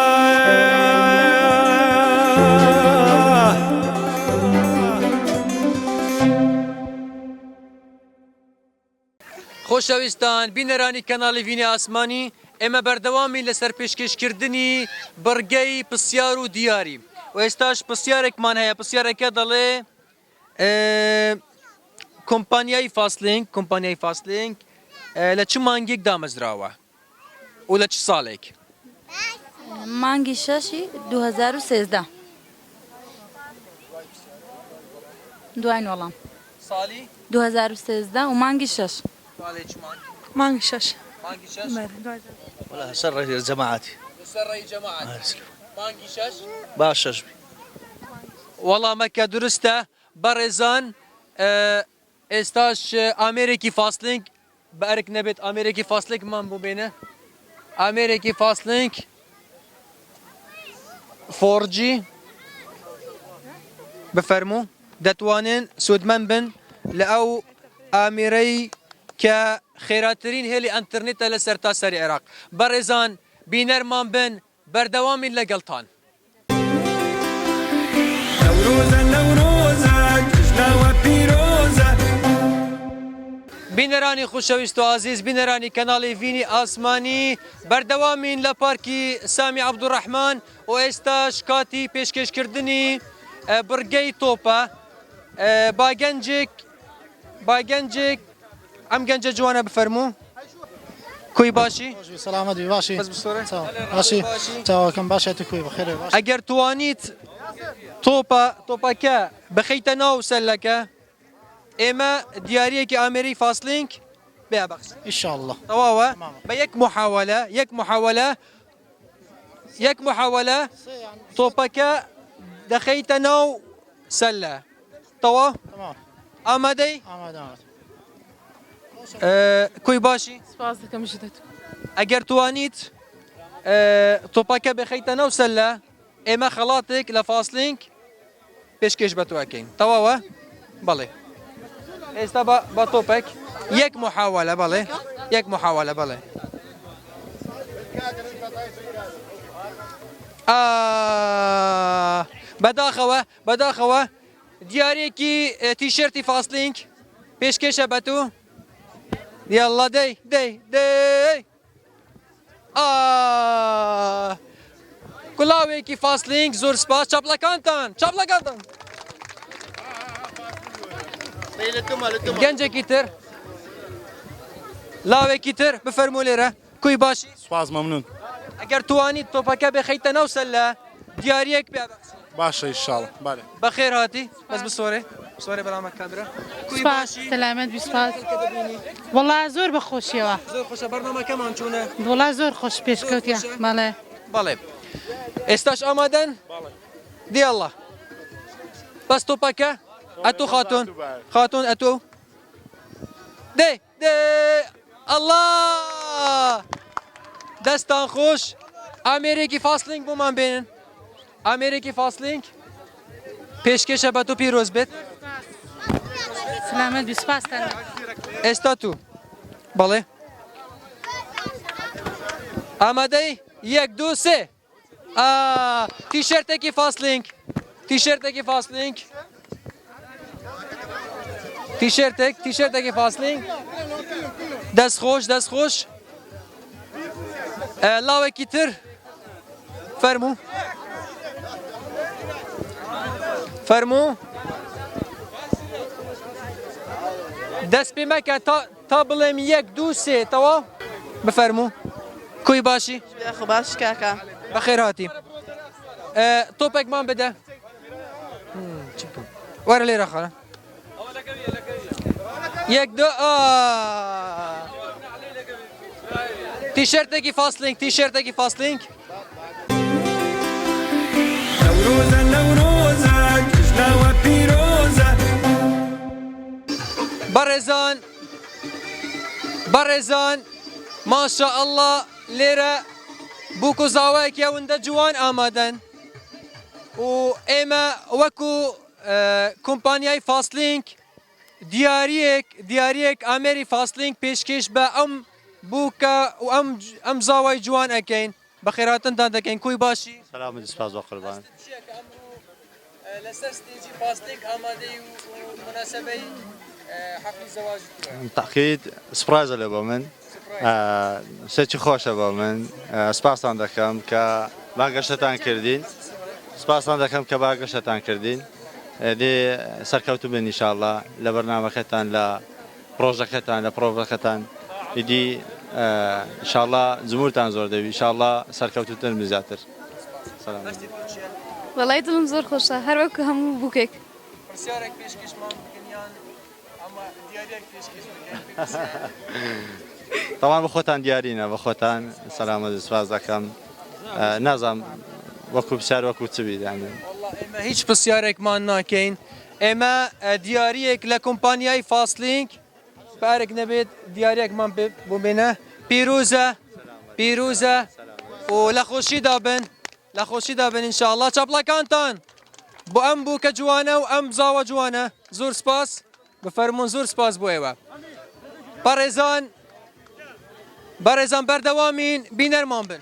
خۆشەویستان بینەرانی کەناڵی ڤینی ئاسمانی ئێمە بەردەوامین لەسەر پێشکێشکردنی بڕگەی پرسیار و دیاری و ئێستاش پرسیارێکمان هەیە پرسیارەکە دەڵێ کۆمپانیای فاسلینگ کۆمپانیای فاسلینگ لە چ مانگێک دامەزراوە و لە چ ساڵێک؟ مانگی شەشی 2013 دواین وەڵام. ساڵی؟ 2013 و مانگی شەش. ساڵێ چ مانگی؟ مانگی شەش. مانگی شەش؟ بەلێ دوای وەڵا سەر ڕێی جەماعەتی. لەسەر ڕێی جەماعەتی. مانگی شەش؟ با شەش بی. وەڵامەکە دروستە بەڕێزان ئێستاش ئامێرێکی فاسلینک بە ئەرک نەبێت ئامێرێکی فاسلینکمان بۆ بێنە ئامێرێکی فاسلینک فۆرجی بفەرموو دەتوانن سوودمەند بن لە ئەو ئامێرەی کە خێراترین هێلی ئەنتەرنێتە لە سەرتاسەری عێراق بەڕێزان بینەرمان بن بەردەوامین لەگەڵتان. نەورۆزە نەورۆزە جەژنە وە پیرۆزە. بینەرانی خۆشەویست و ئازیز بینەرانی کەناڵی ڤینی ئاسمانی بەردەوامین لە پارکی سامی عەبدولڕەحمان و ئێستاش کاتی پێشکێشکردنی بڕگەی تۆپە با گەنجێک با گەنجێک ئەم گەنجە جوانە بفەرموو کوی باشی سەلامەت بی باشی بەس بسۆرە باشی چاوەکەم باشە تو کوی بەخێرێ باش ئەگەر توانیت تۆپە تۆپەکە بخەیتە ناو سەلەکە ئێمە دیاریەکی ئامێری فاسلینک بێ بەخش ئینشاءاللە تەواوە بە یەک محاولە یەک محاولە یەک محاولە تۆپەکە دەخەیتە ناو سەلە تەواو ئامادەی کوی باشی سپاس دەکەم ژدەت ئەگەر توانیت تۆپەکە بخەیتە ناو سەلە ئێمە خەڵاتێک لە فاسلینک پێشکێش بە تۆ ئەکەین تەواوە بەڵێ ئێستا بە تۆپێک یەک محاولە بەڵێ یەک محاولە بەڵێ بەداخەوە بەداخەوە دیارێکی تیشێرتی فاسلینک پێشکێشە بە تو یاڵڵا دەی دەی دەی ئا کولاوێکی فاسلینگ زۆر سپاس چاپلەکانتان چاپلەکانتان گەنجێکی تر لاوێکی تر بفەرموو لێرە کوی باشی سپاس مەمنون ئەگەر توانیت تۆپەکە بخەیتە ناو سەلە دیاریەک پێ بەخشی باشە ئیشاڵە بەێ بەخێر هاتی بەس بسۆرێ بسۆرێ بەرامە کامرا کوی سپاس باشی سەلامەت بی سپاس وەڵا زۆر بە خۆشیەوە زۆر خۆشە بەرنامەکەمان چۆنە وەڵا زۆر خۆش پێشکەوتیە بەڵێ بەڵێ ئێستاش ئامادەن دیاڵە بەس تۆپەکە ئەتۆ خاتون خاتون ئەتۆ دێ دێ ئەڵا دەستان خۆش ئامێرێکی فاسلینگ بۆمان بێنن ئامێرێکی فاسلینگ پێشکێشە بە تۆ پیرۆز بێت سلامەت بی سپاستان ئێستا تو بەڵێ ئامادەی یەک دوو سێ تیشێرتێکی فاسلینگ تیشێرتێکی فاسلینگ تیشێرتێک تیشێرتێکی فاسلینگ دەست خۆش دەست خۆش لاوێکی تر فەرموو فەرموو. دەست پێ مەکە تا تا بڵێم یەک دوو سێ تەواو بفەرموو کوی باشی یاخۆ باش کاکە. بەخێر هاتی تۆپێکمان بدە چی بکەم وەرە لێرە خانە یەک دوو ئا تیشێرتێکی فاسلینگ تیشێرتێکی فاسلینگ نەورۆزە نەورۆزە جەژناوە پیرۆزە. بەڕێزان بەڕێزان ماشاءاللە لێرە بووک و زاوایەکی ئەوەندە جوان ئامادەن و ئێمە وەکو کۆمپانیای فاسلینک دیاریەک دیاریەک ئامێری فاسلینک پێشکێش بە ئەم بووکە و ئەم ئەم زاوای جوان ئەکەین بەخێراتنتان دەکەین کوی باشی؟ سەلامت سپاس بە قوربان. چیە کە ئەمڕۆ لەسەر ستێجی فاستلینک ئامادەی و موناسەبەی حەفلی زەواجت تۆیە؟ تەئکید سپرایزە لە بۆ من شتێکی خۆشە بۆ من سپاستان دەکەم کە بانگەشتان کردین سپاستان دەکەم کە باگەشتان کردین دێ سەرکەوتوو بن ئینشاءاللە لە بەرنامەکەتان لە پڕۆژەکەتان لە پڕۆڤەکەتان ئیدی ئیشاڵا جمورتان زۆر دەبی ئیشاڵا سەرکەوتوتر بن زیاتر سلام. وەڵای دڵم زۆر خۆشە هەر وەکو هەموو بووکێک. پرسیارێک پێشکەشمان بکەن یان ئەمە دیاریەک پێشکەش بکەن. تەوان بە خۆتان دیارینە بە خۆتان سەلامەت سپاس دەکەم نازانم وەکو پرسیار وەکو چ بیت یانی. وەڵا ئێمە هیچ پرسیارێکمان ناکەین ئێمە دیاریەک لە کۆمپانیای فاسلینک پارێک نەبێت دیاریەکمان پێ بۆ بێنە پیرۆزە پیرۆزە و لە خۆشیدا بن لە خۆشیدا بن ئینشاءاللە چاپڵەکانتان بۆ ئەم بووکە جوانە و ئەم زاوە جوانە زۆر سپاس بفەرمونون زۆر سپاس بۆ ئێوە بەڕێزان بەڕێزان بەردەوامین بینەرمان بن.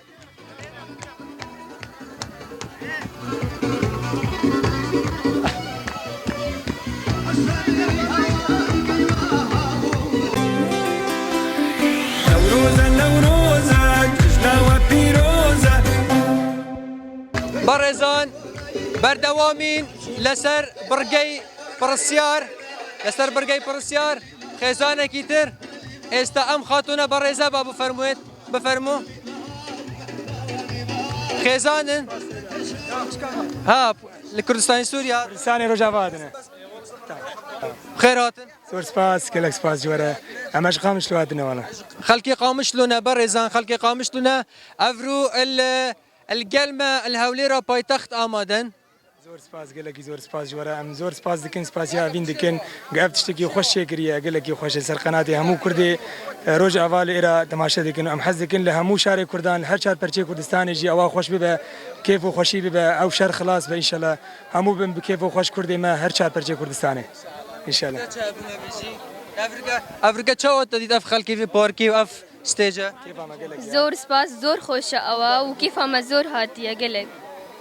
نەورۆزە نەورۆزە جەژناوە پیرۆزە. بەڕێزان بەردەوامین لەسەر بڕگەی پڕسیار لەسەر بڕگەی پڕسیار خێزانێکی تر ئێستا ئەم خاتونە بەڕێزە با بفەرموێت بفەرموو خێزانن ها لە کوردستانی سووریا کوردستانی ڕۆژاڤادنە خێر هاتن زۆر سپاس گەلەک سپاس جوەرە ئەمەش قامشلو هاتنەوەڵە خەڵکی قامشلونە بەڕێزان خەڵکی قامشلونە ئەڤرو الگەلمە الهەولێرا پایتەخت ئامادەن زۆر سپاس گەلەکی زۆر سپاس جوەرە ئەم زۆر سپاس دکن سپاسیا ئەڤین دکن گە ئەف تشتێکی خوش چێ کریە گەلەکی خوشە سەر قەناتێ هەموو کوردێ ڕۆژ ئاڤا لە ئێرە تەماشە دکن ئەم حەز دکن لە هەموو شارێ کوردان هەر چار پەرچەی کوردستانێ ژی ئەوا خوش ببە کێف و خوشی ببە ئەو شەر خلاس بە ئینشەلا هەموو بن بکێف و خوش کوردێ مە هەر چار پەرچەی کوردستانێ ئینشەلا. ئەفرگە چاوە تەدیت ئەف خەلکی ڤی پارکی و ئەف ستێجە. زۆر سپاس زۆر خۆشە ئەوە و کێفامە زۆر هاتیە گەلەک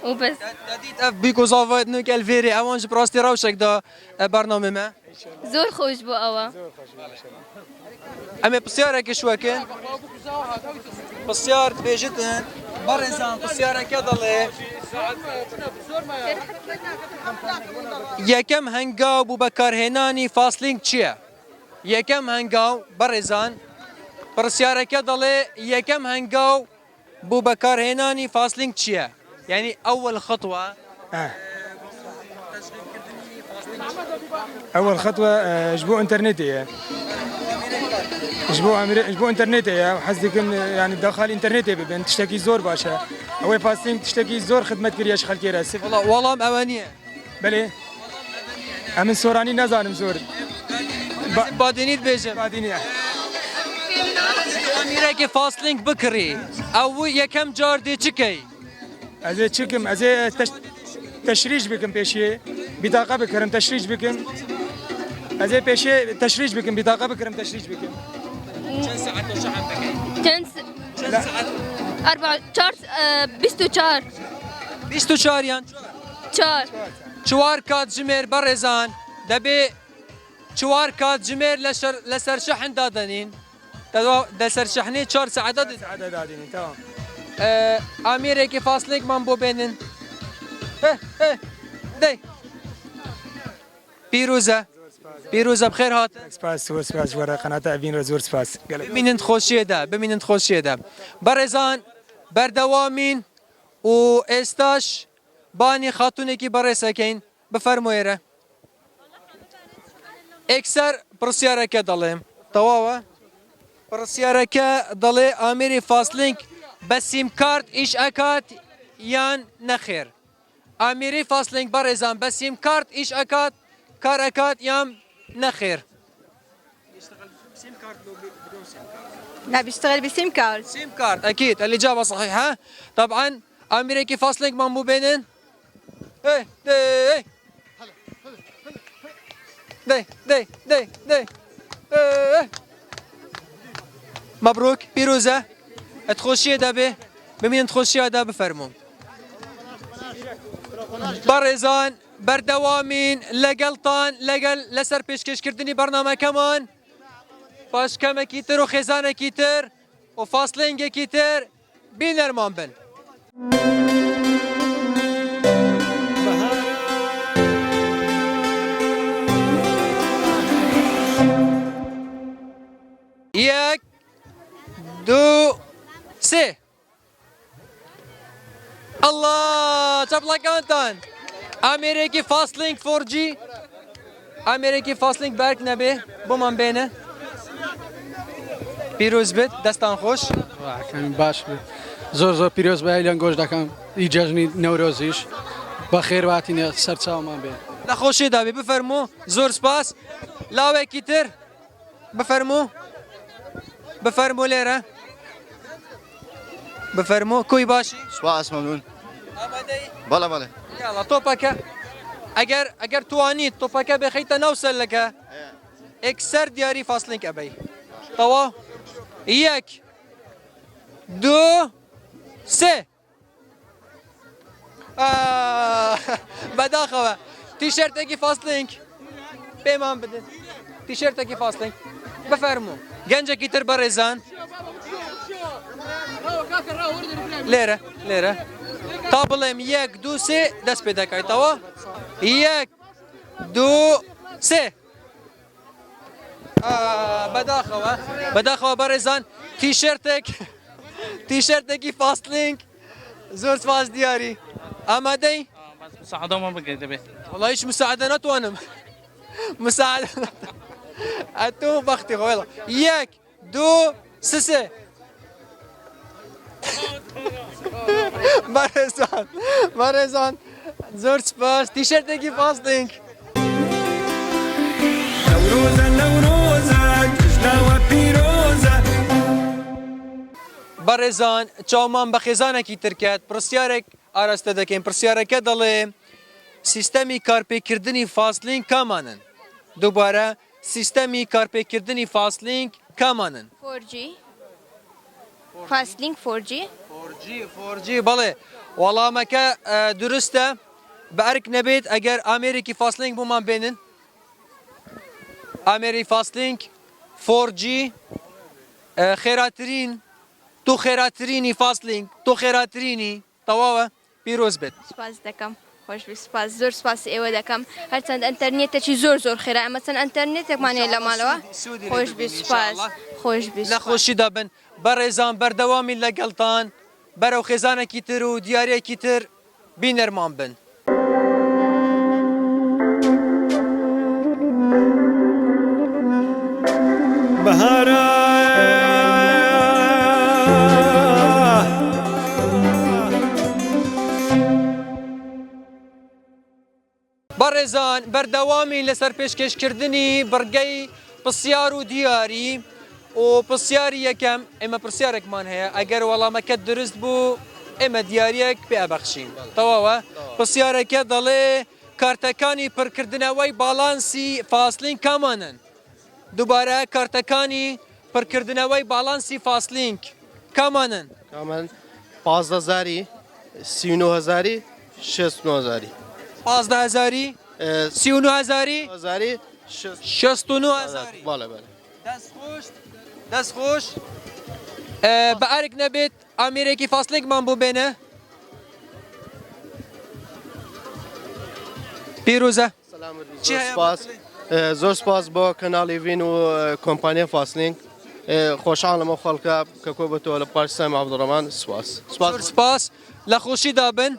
و بەس. دەدیت ئەف بیک و زاڤایت نوک ئەلڤێرێ ئەوان ژ براستی رەوشەک دا بەرنامێ مە. زۆر خۆش بۆ ئەوە. ئەمێ پرسیارەکش وەکن پرسیار دبێژتن بەڕێزان پرسیارەکە دەڵێ یەکەم هەنگاو بۆ بەکارهێنانی فاسلینگ چییە؟ یەکەم هەنگاو بەڕێزان پرسیارەکە دەڵێ یەکەم هەنگاو بۆ بەکارهێنانی فاسلینگ چییە؟ یعنی ئەول خطوە ئەول خطوە ji bo internetê ye ji bo ji bo internetê ye hez dikim yani daxal internetê bibin tiştekî zor baş e ew ê fasting tiştekî zor xidmet kiriye ji xelkê re وەڵام ئەوە نییە بەلێ ئەمن سۆرانی نازانم زۆر بادینیت بێژم بادینیە ئەمیرێکی فاسلینگ بکڕی ئەو یەکەم جار دێ چکەی ئەزێ چکم ئەزێ تەشریج بکەم پێشێ بیتاقە بکرم تەشریج بکەم ئەزێ پێشێ تەشریج بکەم بیتاقە بکرم تەشریج بکەم چەند ساعت شەحن بکەی چەند ساعت ئەربع چار 24 24 یان چار چوار کاتژمێر بەڕێزان دەبێ چوار کاتژمێر لەسەر شەحن دادەنین لەسەر شەحنی چوار سەعاتە دادێنین تەواو ئامێرێکی فاسلێکمان بۆ بێنن دەی پیرۆزە. پیرۆزە بخێر هاتن. سپاس زۆر سپاس وەرە قەناتە ئەڤین رە زۆر سپاس گەلەک. بمینن خۆشیەدا بمینن خۆشیەدا بەڕێزان بەردەوامین و ئێستاش بانی خاتونێکی بەڕێز ئەکەین بفەرموێرە ئێکسەر پڕسیارەکە دەڵێم تەواوە پڕسیارەکە دەڵێ ئامێری فاسلینک بە سیم کارت ئیش ئەکات یان نەخێر ئامێری فاسلینک بەڕێزان بە سیم کارت ئیش ئەکات کار ئەکات یان نەخێر لا بيشتغل بسيم كارد سيم كارد اكيد الاجابه صحيحه طبعا ئامێرێکی فاسلینکمان بۆ بێنن ئێ دەی دەی دەی دەی دەی ئێ. مەبروک پیرۆزە ئەتخۆشیە دەبێ بمینن خۆشیە دا بفەرموو بەڕێزان بەردەوامین لەگەڵتان لەگەل لەسەر پێشکەشکردنی بەرنامەکەمان پاش کەمێکی تر و خێزانێکی تر و فاسلینگێکی تر بینەرمان بن. یەک دوو سێ ئەڵا چەپڵەکانتان ئامێرێکی فاسلینگ 4G ئامێرێکی فاسلینگ بەرک نەبێ بۆمان بێنە پیرۆز بێت دەستان خۆش باش بێت زۆر زۆر پیرۆز بای لەنگۆش دەکەم ئی جەژنی نەورۆزیش بە خێراتینە سەرچاومان بێ لە خۆشی دابێ بفەرموو زۆر سپاس لاوێکی تر بفەرموو بفەرموو لێرە بفەرموو کوی باشی سپاس مەمنون بەڵێ بەڵێ یاڵا تۆپەکە ئەگەر ئەگەر توانیت تۆپەکە بخەیتە ناو سەلەکە ئێکسەر دیاری فاسلینک ئەبەی تەواو یەک دوو سێ بەداخەوە تیشێرتێکی فاستلینک پێمان بدەن تیشێرتێکی فاستلینک بفەرموو گەنجێکی تر بەڕێزان لێرە لێرە تا بڵێم یەک دوو سێ دەست پێ دەکەیتەوە یەک دوو سێ بەداخەوە بەداخەوە بەڕێزان تیشێرتێک تیشێرتێکی فاستلینک زۆر سپاس دیاری ئامادەی مساعدەمان بگەی دەبێت وەڵا هیچ مساعدە ناتوانم مساعدە ئەتۆ بەختی خۆ یەک دوو سسێ بەڕێزان بەڕێزان زۆر سپاس تیشێرتێکی فاستلینک نەورۆزە نەورۆزە جەژناوە پیرۆزە. بەڕێزان چاومان بە خێزانێکی تر کەت پرسیارێک ئاراستە دەکەین پرسیارەکە دەڵێ سیستەمی کارپێکردنی فاستلینک کامانن دووبارە سیستەمی کارپێکردنی فاستلینک کامانن؟ 4G فاستلینک 4G 4G بەڵێ وەڵامەکە دروستە بە ئەرک نەبێت ئەگەر ئامێرێکی فاستلینک بۆمان بێنن ئامێری فاستلینک 4G خێراترین تۆ خێراترینی فاستلینک تۆ خێراترینی تەواوە پیرۆز بێت. سوپاست دەکەم خۆشبی سوپاس زۆر سوپاسی ئێوە دەکەم هەرچەند ئەنتەرنێتەکی زۆر زۆر خێرا ئەمە چەند ئەنتەرنێتێکمان هەیە لە ماڵەوە خۆشبی سوپاس خۆشبی لە خۆشیدا بن بەڕێزان بەردەوامین لەگەڵتان بەرەو خێزانێکی تر و دیاریەکی تر بینەرمان بن. بەهارە. بەڕێزان بەردەوامین لەسەر پێشکێشکردنی بڕگەی پرسیار و دیاری و پرسیاری یەکەم ئێمە پرسیارێکمان هەیە ئەگەر وەڵامەکەت دروست بوو ئێمە دیاریەک پێ ئەبەخشین تەواوە پرسیارەکە دەڵێ کارتەکانی پڕکردنەوەی باڵانسی فاسلینک کامانن دووبارە کارتەکانی پڕکردنەوەی باڵانسی فاسلینک کامانن؟ کامان 15 هەزاری 39 هەزاری 69 هەزاری 15 هەزاری 39 هەزاری 69 هەزاری بەڵێ بەڵێ دەست خۆش دەست خۆش بە ئەرک نەبێت ئامێرێکی فاسلێکمان بۆ بێنە پیرۆزە سپاس. زۆر سپاس بۆ کەناڵی ڤین و کۆمپانیای فاسلینگ خۆشحاڵم ئەو خەڵکە کە کۆبێتەوە لە پارکی سامی عەبدوڕەمان سپاس. زۆر سپاس لە خۆشیدا بن.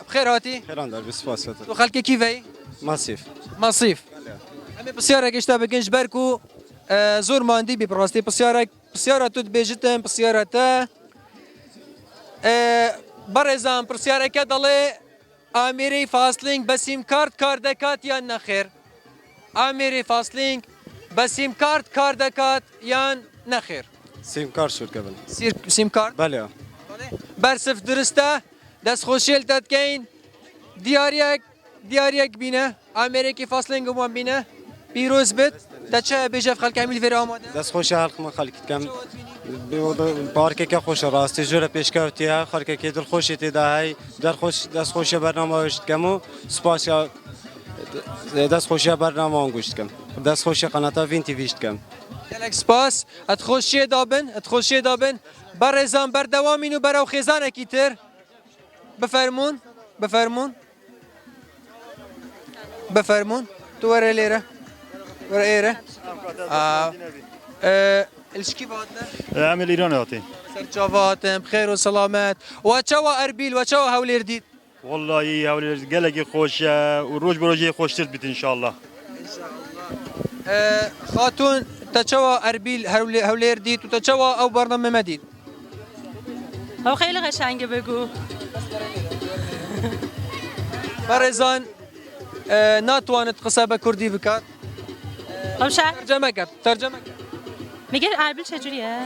بخێر هاتی. خێران دەربی سپاس. تۆ خەڵکی کیڤەی؟ مەسیف. مەسیف. ئەمێ پرسیارێک ئێشتا بکەین ji ber ku زۆر ماندی بی بڕاستی پرسیارێک پرسیارە تو دبێژتن پرسیارە تە بەڕێزان پرسیارەکە دەڵێ ئامێری فاسلینگ بە سیم کارت کار دەکات یان نەخێر؟ ئامێری فاسلینگ بە سیم کارت کار دەکات یان نەخێر؟ سیم کارت شورکە بن. سیم کارت؟ بەلێ. بەرسف درستە دەستخۆشیل تە دکەین دیاریەک دیاریەک بینە ئامێرێکی فاسلینگمان بینە پیرۆز بێت دەچە بێژە خەڵکی هەمیل ڤێرە ئامادە. دەست خۆشی هەڵکمە خەڵکی دکەم پارکێکە خۆشە ڕاستی زۆرە پێشکەوتیە خەڵکێکی دڵخۆشی تێدا هەی دەرخۆش دەست خۆشە بەرنامەوەش دکەم و سوپاسیا دەست خۆشیە بەرنامەوان گوش دکەم دەست خۆشی قەناتا ڤین تیڤیش دکەم. گەلەک سپاس ئەتخۆشیێ دابن ئەتخۆشیێ دابن بەڕێزان بەردەوامین و بەرەو خێزانێکی تر بفەرموون بفەرموون. بفەرموون تو وەرە لێرە وەرە ئێرە الشکی باتنە ئەمە ئیران هاتین سەرچاواتن بخێر و سەلامەت وەچەوە ئەربیل وەچەوە هەولێر دیت واللهی هەولێر گەلێکی خۆشە و ڕۆژ بە ڕۆژێ خۆشتر بیت انشاءالله خاتون تەچەوە ئەربیل هەولێر دیت و تەچەوە ئەو بەرنامەمە دیت ئەو خیلی قشنگه بگو. بەڕێزان ناتوانێت قسە بە کوردی بکات خب شهر تەرجەمەکە تەرجەمەکە میگه اربیل چجوریه؟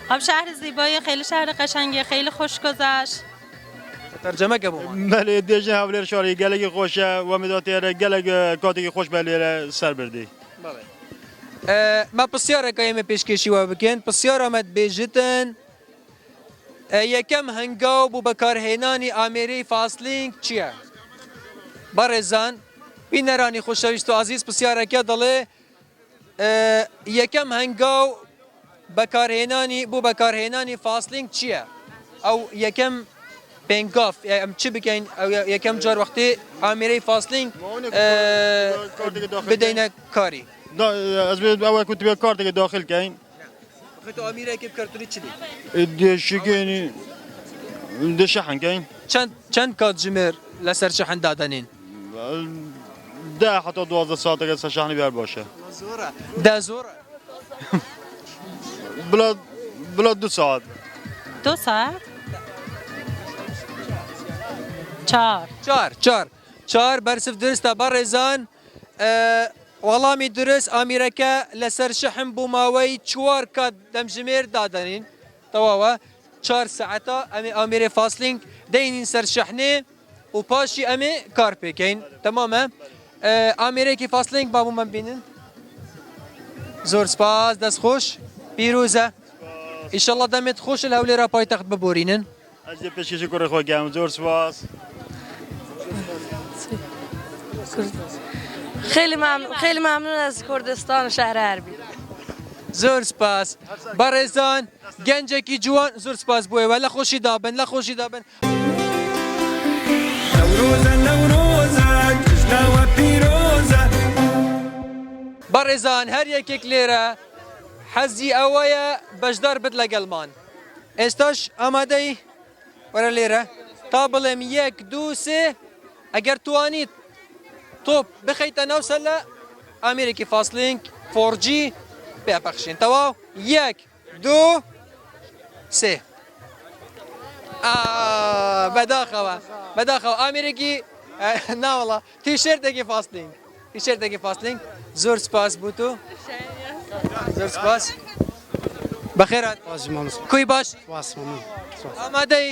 خب شهر زیبایی خیلی شهر قشنگه خیلی خوش گذشت تەرجەمەکە بۆ بەلێ دێژە هەولێر شاری گەلێکی خۆشە و مداتێرە گەلێک کاتێکی خۆش بە لێرە سەر بردی. مە پرسیارەکە ئێمە پێشکێشی وە بکەین پرسیارە مە دبێژتن یەکەم هەنگاو بۆ بەکارهێنانی ئامێری فاسلینگ چییە؟ بەڕێزان بینەرانی خۆشەویست و ئازیز پرسیارەکە دەڵێ یەکەم هەنگاو بەکارهێنانی بۆ بەکارهێنانی فاسلینگ چییە؟ ئەو یەکەم پێنگاف ئەم چ بکەین ئەو یەکەم جار وەختی ئامێرەی فاسلینگ بدەینە کاری. ئەز بێ ئەوە کو تبێ کارتێکی داخل کەین. تو ئامیرێکی بکەرتونی چ دی؟ شکێنی دێ شەحن کەین. چەند چەند کاتژمێر لەسەر شەحن دادەنین؟ 10 حتا 12 ساعتەکە سەر شەحنی بار باشە. زۆرە دە زۆرە. بلا بلا دو ساعت. دو ساعت؟ چار. چار چار چار بەرسف درستە بەڕێزان وەڵامی دروست ئامیرەکە لەسەر شەحن بۆ ماوەی چوار کات دەمژمێر دادەنین تەواوە چار سەعەتە ئەمێ ئامێرێ فاسلینگ دەینین سەر شەحنێ و پاشی ئەمێ کار پێکەین تەمامە ئامێرێکی فاسلینگ با بۆمان بینن زۆر سپاس دەست خۆش پیرۆزە ئیشەڵڵا دەمێت خۆش لە هەولێرا پایتەخت ببورینن ئەز دێ پێشکێشی کوڕی خۆ گیان زۆر سپاس. خیلی ممنون خیلی ممنون از کردستان و شهر اربیل. زۆر سپاس بەڕێزان گەنجێکی جوان زۆر سپاس بۆ ئێوە لە خۆشی دابن لە خۆشی دابن. نەورۆزە نەورۆزە جەژناوە پیرۆزە. بەڕێزان هەر یەکێک لێرە حەزی ئەوەیە بەشدار بت لەگەڵمان ئێستاش ئامادەی وەرە لێرە تا بڵێم یەک دوو سێ ئەگەر توانیت تۆپ بخەیتە ناو سەلە ئامێرێکی فاسلینگ 4G پێ پەخشین تەواو یەک دوو سێ بەداخەوە بەداخەوە ئامێرێکی ناوەڵا تیشێرتێکی فاستینگ تیشێرتێکی فاستینگ زۆر سپاس بوو تۆ زۆر سپاس بەخێرات کوی باش ئامادەی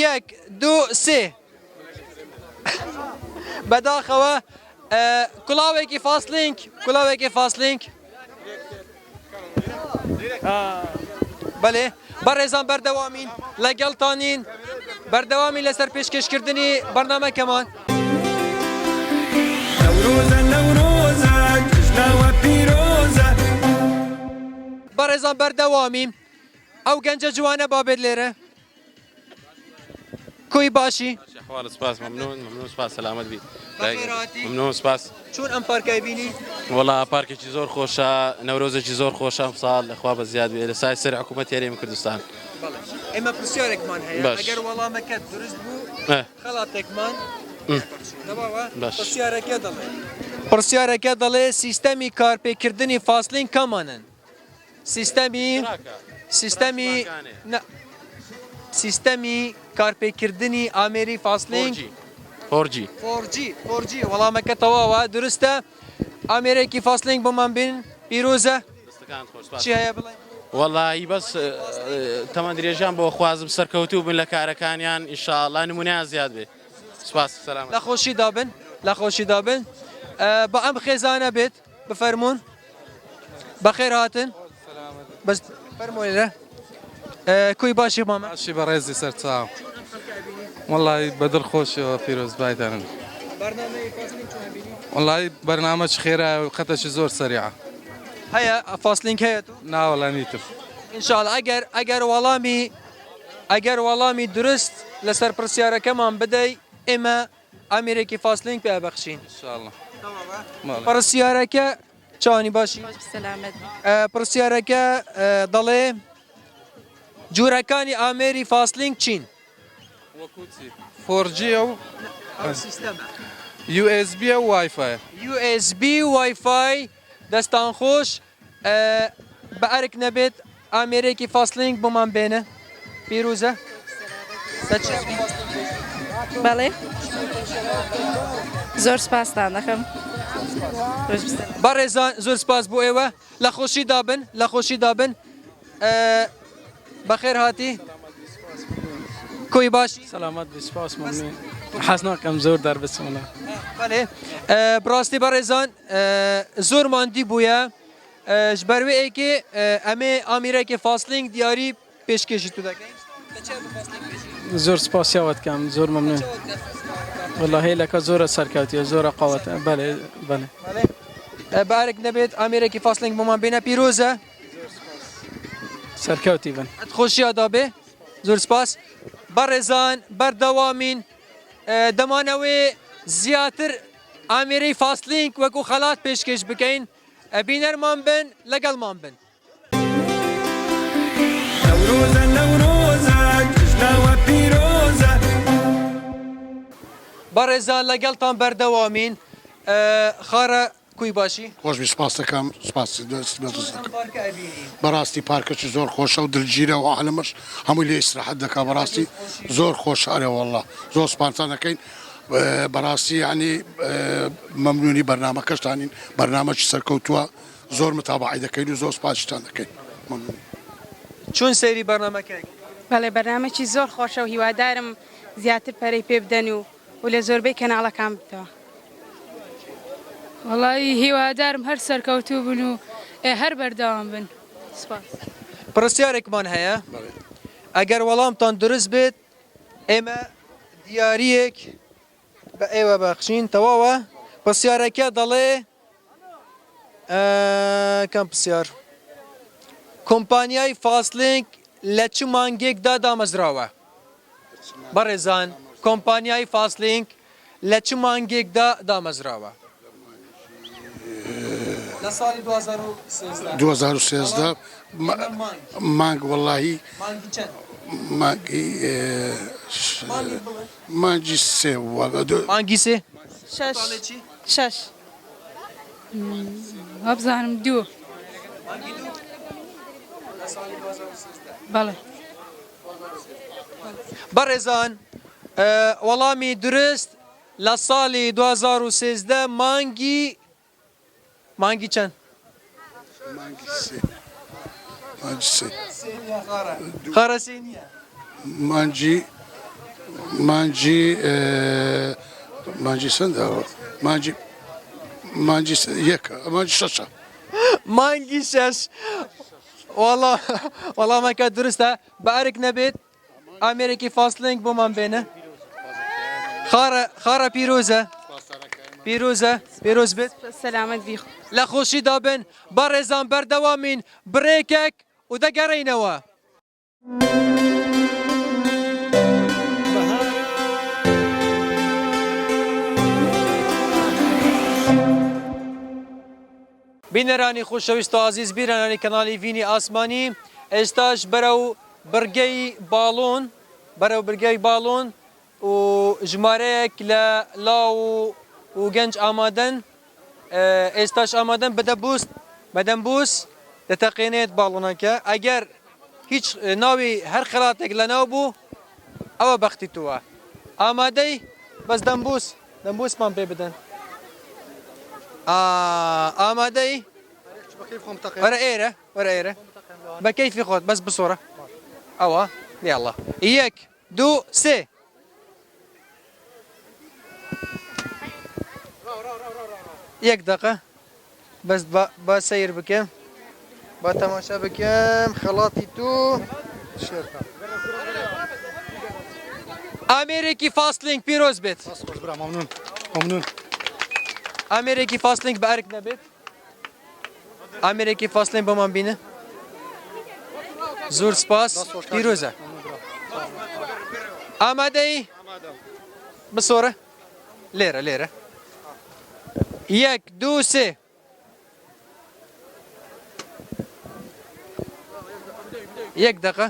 یەک دوو سێ بەداخەوە کوڵاوێکی فاسلینگ کوڵاوێکی فاسلینگ بەلێ بەڕێزان بەردەوامین لەگەڵتانین بەردەوامین لەسەر پێشکەشکردنی بەرنامەکەمان. نەورۆزە نەورۆزە جەژناوە پیرۆزە. بەڕێزان بەردەوامین ئەو گەنجە جوانە با بێت لێرە. کوی باشی؟ حوالت سپاس ممنون ممنون سپاس سەلامەت بی ممنون سپاس. چۆن ئەم پارکای بینی؟ وەڵا پارکێکی زۆر خۆشە نەورۆزێکی زۆر خۆشە ئەمساڵ خوا بە زیاد بێ لە سای سەر حکوومەت هەرێمی کوردستان. بەڵێ ئێمە پرسیارێکمان هەیە ئەگەر وەڵامەکەت دروست بوو خەڵاتێکمان تەواوە پرسیارەکە دەڵێ پرسیارەکە دەڵێ سیستەمی کارپێکردنی فاسلین کامانن؟ سیستەمی سیستەمی سیستەمی کارپێکردنی ئامێری فاسلینگ 4G 4G 4G وەڵامەکە تەواوە دروستە ئامێرێکی فاسلینگ بۆمان بین پیرۆزە چی هەیە بڵێ وەڵی بەس تەمەن درێژیان بۆ خوازم سەرکەوتوو بن لە کارەکانیان ئیشاءاللە نمونەیان زیاد بێ سپاس سەلام لە خۆشی دابن لە خۆشی دابن بە ئەم خێزانە بێت بفەرموون بەخێر هاتن بەس فەرموو لێرە کوی باشی مامە باشی بەڕێزی سەرچاو وەڵی بە دڵ خۆشیەوە پیرۆزبایتانن وەڵی بەرنامەش خێرایە و قەتەکی زۆر سەریعە هەیە فاسلینگ هەیە تو ناوەڵا نیتم ئینشاءاللە ئەگەر ئەگەر وەڵامی ئەگەر وەڵامی دروست لەسەر پرسیارەکەمان بدەی ئێمە ئامێرێکی فاسلینگ پێ ئەبەخشین. ان شاء اللە. پرسیارەکە چۆنی باشی؟ سەلامەت. پرسیارەکە دەڵێ جورەکانی ئامێری فاسلینگ چین؟ وەکو چی؟ 4G و USB و وایفای. USB وایفای دەستان خۆش بە ئەرک نەبێت ئامێرێکی فاسلینگ بۆمان بێنە پیرۆزە. بەڵێ زۆر سپاستان دەکەم. بەڕێزان زۆر سپاس بۆ ئێوە لە خۆشی دابن لە خۆشی دابن بەخێر هاتی کۆی باشی سەلامەت بی سپاس مەمنون حەز ناکەم زۆر دەربچم بەڵێ بڕاستی بەڕێزان زۆر ماندی بووە ji ber wê yekê em ê amîrekê Faslink diyarî pêşkêşî tu dekin. زۆر سپاسیاوە دکەم زۆر مەمنون والله هێلەکە زۆرە سەرکەوتیە زۆرە قاوەتە بەێ بەێ بارک نەبێت ئامێرێکی فاسلینگ بۆمان بێنە پیرۆزە سەرکەوتی بن خۆشییا دابێ زۆر سپاس بەڕێزان بەردەوامین دەمانەوێ زیاتر ئامێرەی فاسلینگ وەکو خەڵات پێشکێش بکەین بینەرمان بن لەگەڵمان بن. نەورۆزە نەورۆزە جەژنە وە پیرۆزە. بەڕێزان لەگەڵتان بەردەوامین خارە کوی باشی؟ خۆشبی سپاست دەکەم سپاسی دەست بەرز دەکەم بەڕاستی پارکەکی زۆر خۆشە و دلگیرە و عالەمەش هەمووی لێ ئیسراحەت دەکا بەڕاستی زۆر خۆشە ئەرێ واللە زۆر سپاستان دەکەین بەڕاستی یعنی مەمنونی بەرنامەکەشتانین بەرنامەکی سەرکەوتووە زۆر متابعی دەکەین و زۆر سپاسیتان دەکەین مەمنون. چۆن سەیری بەرنامەکە ئەکەی؟ بەڵێ بەرنامەکی زۆر خۆشە و هیوادارم زیاتر پەرەی پێ بدەن و و لە زۆربەی کەناڵەکان بتەوە. وەڵایی هیوادارم هەر سەرکەوتوو بن و هەر بەردەوام بن سوپاس. پرسیارێکمان هەیە ئەگەر وەڵامتان دروست بێت ئێمە دیاریەک بە ئێوە بەخشین تەواوە پرسیارەکە دەڵێ کام پرسیار کۆمپانیای فاسلینک لە چ مانگێکدا دامەزراوە؟ بەڕێزان کۆمپانیای فاسلینک لە چ مانگێکدا دامەزراوە؟ لە ساڵی 2013 2013 مانگ وەڵاهی مانگی مانگی سێ مانگی سێ شەش شەش وابزانم دوو بەڵێ. بەڕێزان وەڵامی دروست لە ساڵی 2013 مانگی مانگی چەند؟ مانگی سێ مانگی سێ خارە سێ نییە مانگی مانگی مانگی چەندە مانگی مانگی یەکە مانگی شەشە مانگی شەش وەڵا وەڵامەکە دروستە بە ئەرک نەبێت ئامێرێکی فاسلینگ بۆمان بێنە خارە خارە پیرۆزە پیرۆزە پیرۆز بێت سەلامەت بی. لە خۆشیدا بن بەڕێزان بەردەوامین بڕێکێک و دەگەڕێینەوە. بینەرانی خۆشەویست و ئازیز بیرەرانی کەناڵی ڤینی ئاسمانی ئێستاش بەرەو بڕگەی باڵۆن بەرەو برگەی باڵۆن و ژمارەیەک لە لاو و گەنج ئامادەن ئێستاش ئامادەن بە دەبوس بە دەمبوس دەتەقێنێت باڵۆنەکە ئەگەر هیچ ناوی هەر خەڵاتێک لەناو بوو ئەوە بەختی تووە ئامادەی بەس دەمبوس دەمبوسمان پێ بدەن ئامادەی وەرە ئێرە وەرە ئێرە بە کەیفی خۆت بەس بسۆرە ئەوە یاڵا یەک دوو سێ. یەک دەقە بەس با سەیر بکەم با تەماشا بکەم خەڵاتی تو ئامێرێکی فاستلینک پیرۆز بێت ئامێرێکی فاستلینک بە ئەرک نەبێت ئامێرێکی فاستلینک بۆمان بینە زۆر سپاس پیرۆزە ئامادەی بسۆرە لێرە لێرە یەک دوو سێ یەک دقە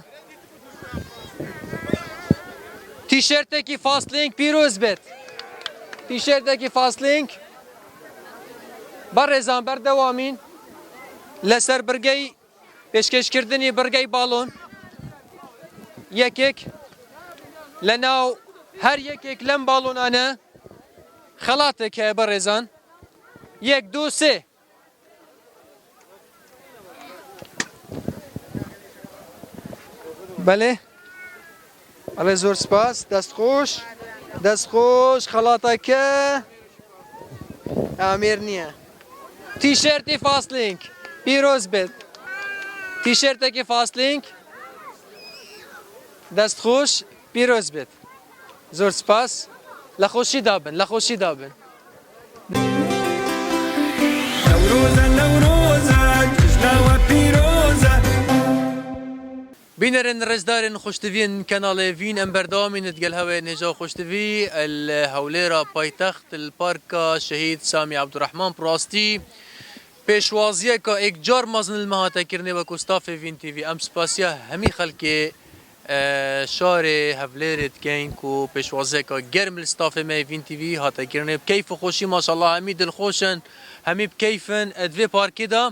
تیشێرتێکی فاستلینک پیرۆز بێت تیشێرتێکی فاستلینک بەڕێزان بەردەوامین لەسەر بڕگەی پێشکێشکردنی بڕگەی باڵۆن یەکێک لە ناو هەر یەکێک لەم باڵۆنانە خەڵاتێک هەیە بەڕێزان یەک دوو سێ بەێ ئەڵێ زۆر سپاس دەست خۆش دەست خۆش خەڵاتەکە ئامێر نییە تیشێرتی فاستلینک پیرۆز بێت تیشێرتێکی فاستلینک دەست خۆش پیرۆز بێت زۆر سپاس لە خۆشی دابن لە خۆشی دابن. نەورۆزە نەورۆزە جژناوە پیرۆزە. بینەرن ڕێزدارن خۆشتڤین کەناڵێ ڤین ئەم بەردەوامین دگەل هەوێ نێژا خۆشتڤی ال هەولێرا پایتەخت ال پارکا شەهید سامی عەبدولڕەحمان پراستی پێشوازیەکا ئێکجار مەزن ال مەهاتە کرنێ وەکو ستافێ ڤین تیڤی ئەم سپاسیا هەمی خەلکێ شارێ هەڤلێرێ دکەین کو پێشوازیەکا گەرم ال ستافێ مەێ ڤین تیڤی هاتە کرنێ بکەیف و خۆشی ماشااللە هەمی دلخۆشن هەمی بکەیفن دڤێ پارکێدا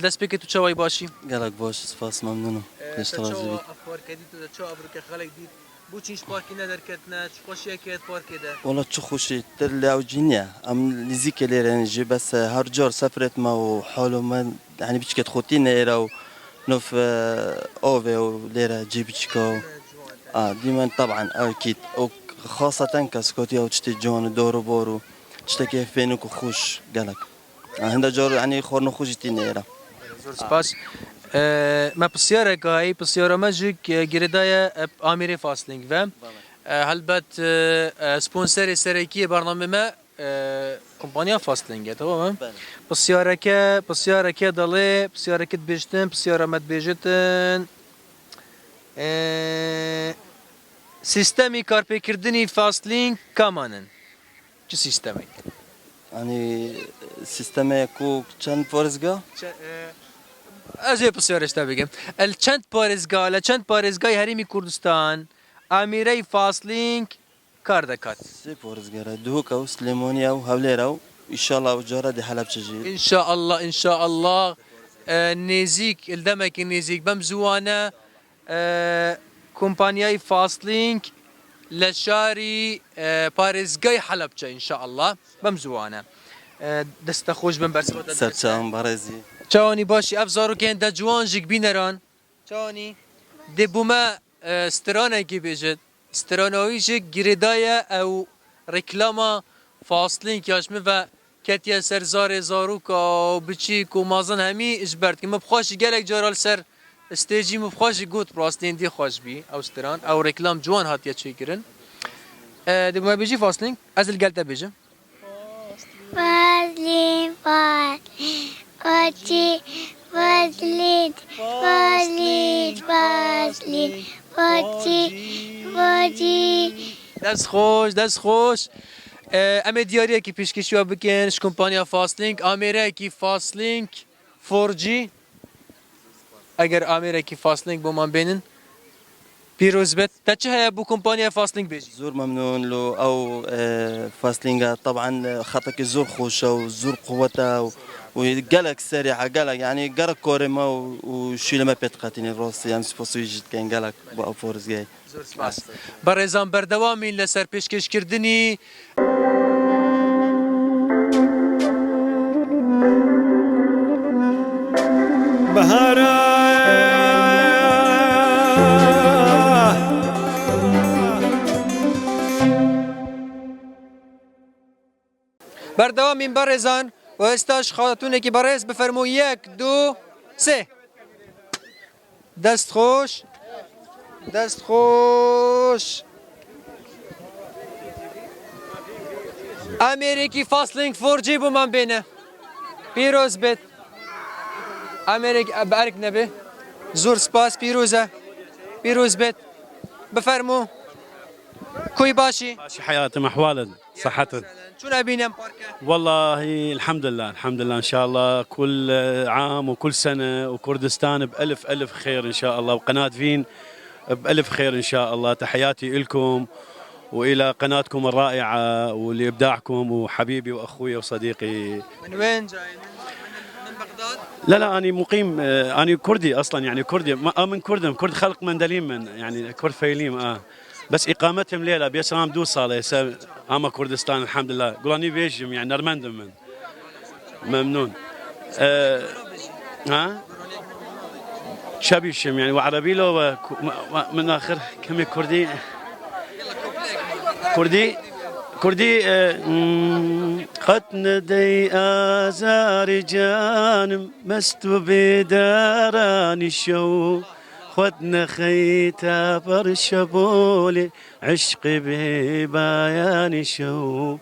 دەست پێ کرد تو چاوای باشی؟ گەلەک باش سپاس مەمنونم لەشت ڕازی بیت. ئەف پارکە دیت و چاو ئەڤرکە خەلک دیت بوچیش پارکی نەدەرکەتنە چ خوەشیە کەێت پارکێ دە؟ وەڵا چ خوشی تر لە ئەوجی نیە ئەم نزیکە لێرە نژی بەس هەر جار سەفرێت مە و حالو مە یعنی بچکێت خوتی نە ئێرە و نوف ئاوێ و لێرە جێ بچکە و ئا دیمەن تەبعەن ئەکید و خاسەتەن کەسکاتی ئەو چتێ جوان و دار و بار و چتەکێ فێنک و خوش گەلەک. هەندە جار یانی خواردن خۆشی تینە ئێرە. زۆر سپاس. مە پرسیارێکە هەی پرسیارە مە ژ گرێدایە ئامێرێ فاستلینگ ڤە هەلبەت سپۆنسەرێ سەرەکیێ بەرنامەێ مە کۆمپانیا فاستلینگە تەوامە پرسیارەکە پرسیارەکە دەڵێ پرسیارەکەت بێژتن پرسیارە مەت بێژتن سیستەمی کارپێکردنی فاستلینگ کامانن؟ چ سیستەمێک؟ یانی سیستەمێک و چەند پارێزگا؟ ئەز وێ پرسیارێ شتا بگەم ئەل چەند پارێزگا لە چەند پارێزگای هەرێمی کوردستان ئامێرەی فاستلینک کار دەکات؟ سێ پارێزگارە دهۆکە و سلێمانیە و هەولێرە و ئیشاڵا ئەو جارە دێ هەلەبچە ژی. ان شاء اللە ان شاء اللە نێزیک دەمەکی نێزیک بەم زووانە کۆمپانیای فاستلینک لە شاری پارێزگای حەلەبچە ان شاء اللە بەم زووانە دەستە خۆش بن بەرسڤ سەر چاوم بەڕێزی. چاوانی باشی ئەڤ زارۆکێن دە جوان ژیک بینەران چاوانی دێ بومە سترانێکی بێژت ستراناوی ژیک گرێدایە ئەو ڕیکلاما فاستلینک یاش مڤە کەتیە سەر زارێ زاروکا و بچیک و مەزن هەمی ژ بەرد ک م بخوەشی گەلەک جارا ل سەر ستێجی م بخوەشی گوت ڕاستین دی خوەش بی ئەو ستران ئەو ڕێکلام جوان هاتیە چێ کرن دێ بمە بێژی فاستلینگ ئەز ل گەل تە بێژم. فازلین فازلین بۆچی فازلین فازلین فازلین بۆچی بۆچی. دەست خۆش دەست خۆش. ئەمێ دیاریەکی پیشکەشی وە بکەین ش کۆمپانیا فاسلینک ئامێرەکی فاسلینک 4G ئەگەر ئامێرەکی فاسلینک بۆمان بێنن پیرۆز بێت تە چ هەیە بۆ کۆمپانیای فاسلینک بێژی؟ زۆر مەمنون لۆ ئەو فاسلینگە تەبعەن خەتەکی زۆر خۆشە و زۆر قوەتە و گەلەک سەریعە گەلەک یانی گەرەک کۆرێ مە و شیلە مە پێت قەتینی ڕاستی یان سپاسی ژت کەین گەلەک بۆ ئەو فۆرزگەی. زۆر سپاس بەڕێزان بەردەوامین لەسەر پێشکێشکردنی. بەهارە. بەردەوامین بەڕێزان و ئێستاش خاتونێکی بەڕێز بفەرموو یەک دوو سێ دەست خۆش دەست خۆش ئامێرێکی فاسلینگ 4G بۆمان بێنە پیرۆز بێت ئامێرێک بە ئەرک نەبێ زۆر سپاس پیرۆزە پیرۆز بێت بفەرموو کوی باشی باشی حياتم احوالك صحتك چون ئەبینی ئەم پارکە؟ والله الحمد لله الحمد لله ان شاء الله كل عام وكل سنة وكردستان بألف ألف خير ان شاء الله وقناة فين بألف خير ان شاء الله تحياتي لكم والى قناتكم الرائعة ولابداعكم وحبيبي واخوي وصديقي من وين جاي؟ من بغداد؟ لا لا أنا مقيم أنا كردي أصلا يعني كردي من كردم كرد خلق مندليم من يعني كرد فيليم اه بس اقامتهم ليله بيسرام دو صالة اما كردستان الحمد لله قولاني بيجم يعني نرمندم من ممنون أه ها شبيشم يعني وعربي لو من اخر كم كردي كردي كردي أه قد ندي آزار جانم مست بداراني شو خدنا خيتا برشبولي عشقي ببيان شو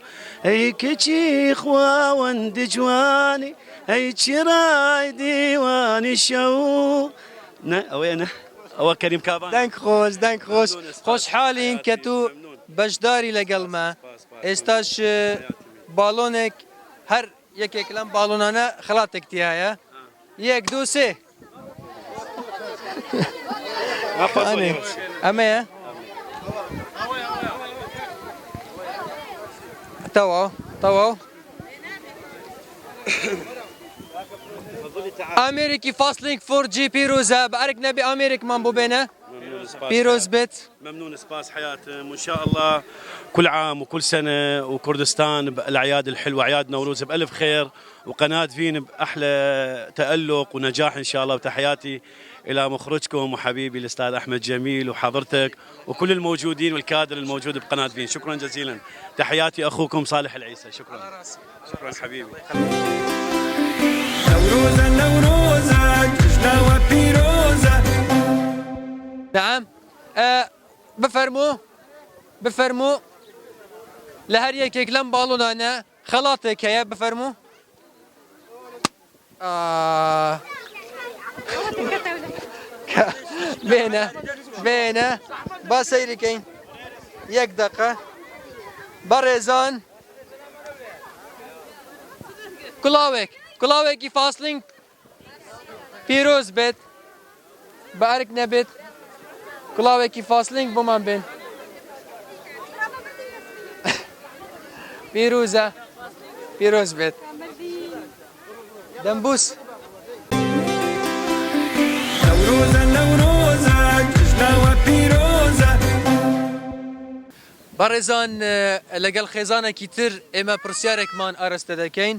اي كشي خواوند جواني اي شراي ديواني شو وين ئەوە کەریم کابان. دەنگ خۆش دەنگ خۆش خۆشحاڵین کە تۆ بەشداری لەگەڵمە ئێستاش باڵۆنێک هەر یەکێک لەم باڵۆنانە خەڵاتێک تیایە یەک دوو سێ ئەمەیە تەواو تەواو ئامێرێکی فاسلینگ 4G پیرۆزە بە ئەرک نەبێ ئامێرێکمان بۆ بێنە پیرۆز بێت. ممنون سپاس حياتم وان شاء الله كل عام وكل سنه وكردستان بالاعياد الحلوه اعياد نوروز بالف خير وقناه فين باحلى تالق ونجاح ان شاء الله وتحياتي الى مخرجكم وحبيبي الاستاذ احمد جميل وحضرتك وكل الموجودين والكادر الموجود بقناه فين شكرا جزيلا تحياتي اخوكم صالح العيسى شكرا شكرا حبيبي نوروزە نەورۆزە جەژنە وە پیرۆزە. نعم بفەرموو بفەرموو لە هەر یەکێک لەم باڵۆنانە خەڵاتێک هەیە بفەرموو بێنە بێنە با سەیری کەین یەک دەقە بەڕێزان کوڵاوێک کوڵاوێکی فاسلینگ پیرۆز بێت بە ئەرک نەبێت کوڵاوێکی فاسلینگ بۆمان بێن پیرۆزە پیرۆز بێت دەمبوس. نەورۆزە نەورۆزە جەژنە وە پیرۆزە. بەڕێزان لەگەڵ خێزانێکی تر ئێمە پرسیارێکمان ئاراستە دەکەین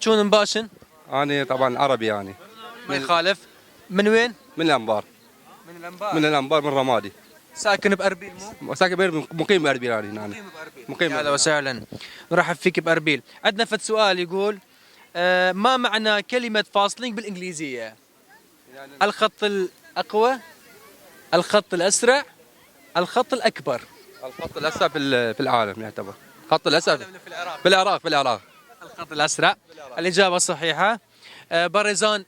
چۆنن باشن؟ أنا طبعا عربي يعني ما يخالف من وين؟ من الأنبار من الأنبار من الأنبار من رمادي ساكن بأربيل مو؟ ساكن بأربيل مقيم بأربيل أنا هنا مقيم أهلا وسهلا نرحب فيك بأربيل عندنا فد سؤال يقول ما معنى كلمة فاصلينج بالإنجليزية؟ الخط الأقوى الخط الأسرع الخط الأكبر الخط الأسرع في في العالم يعتبر خط الأسرع في العراق في العراق الخط الأسرع الإجابة الصحيحة بەڕێزان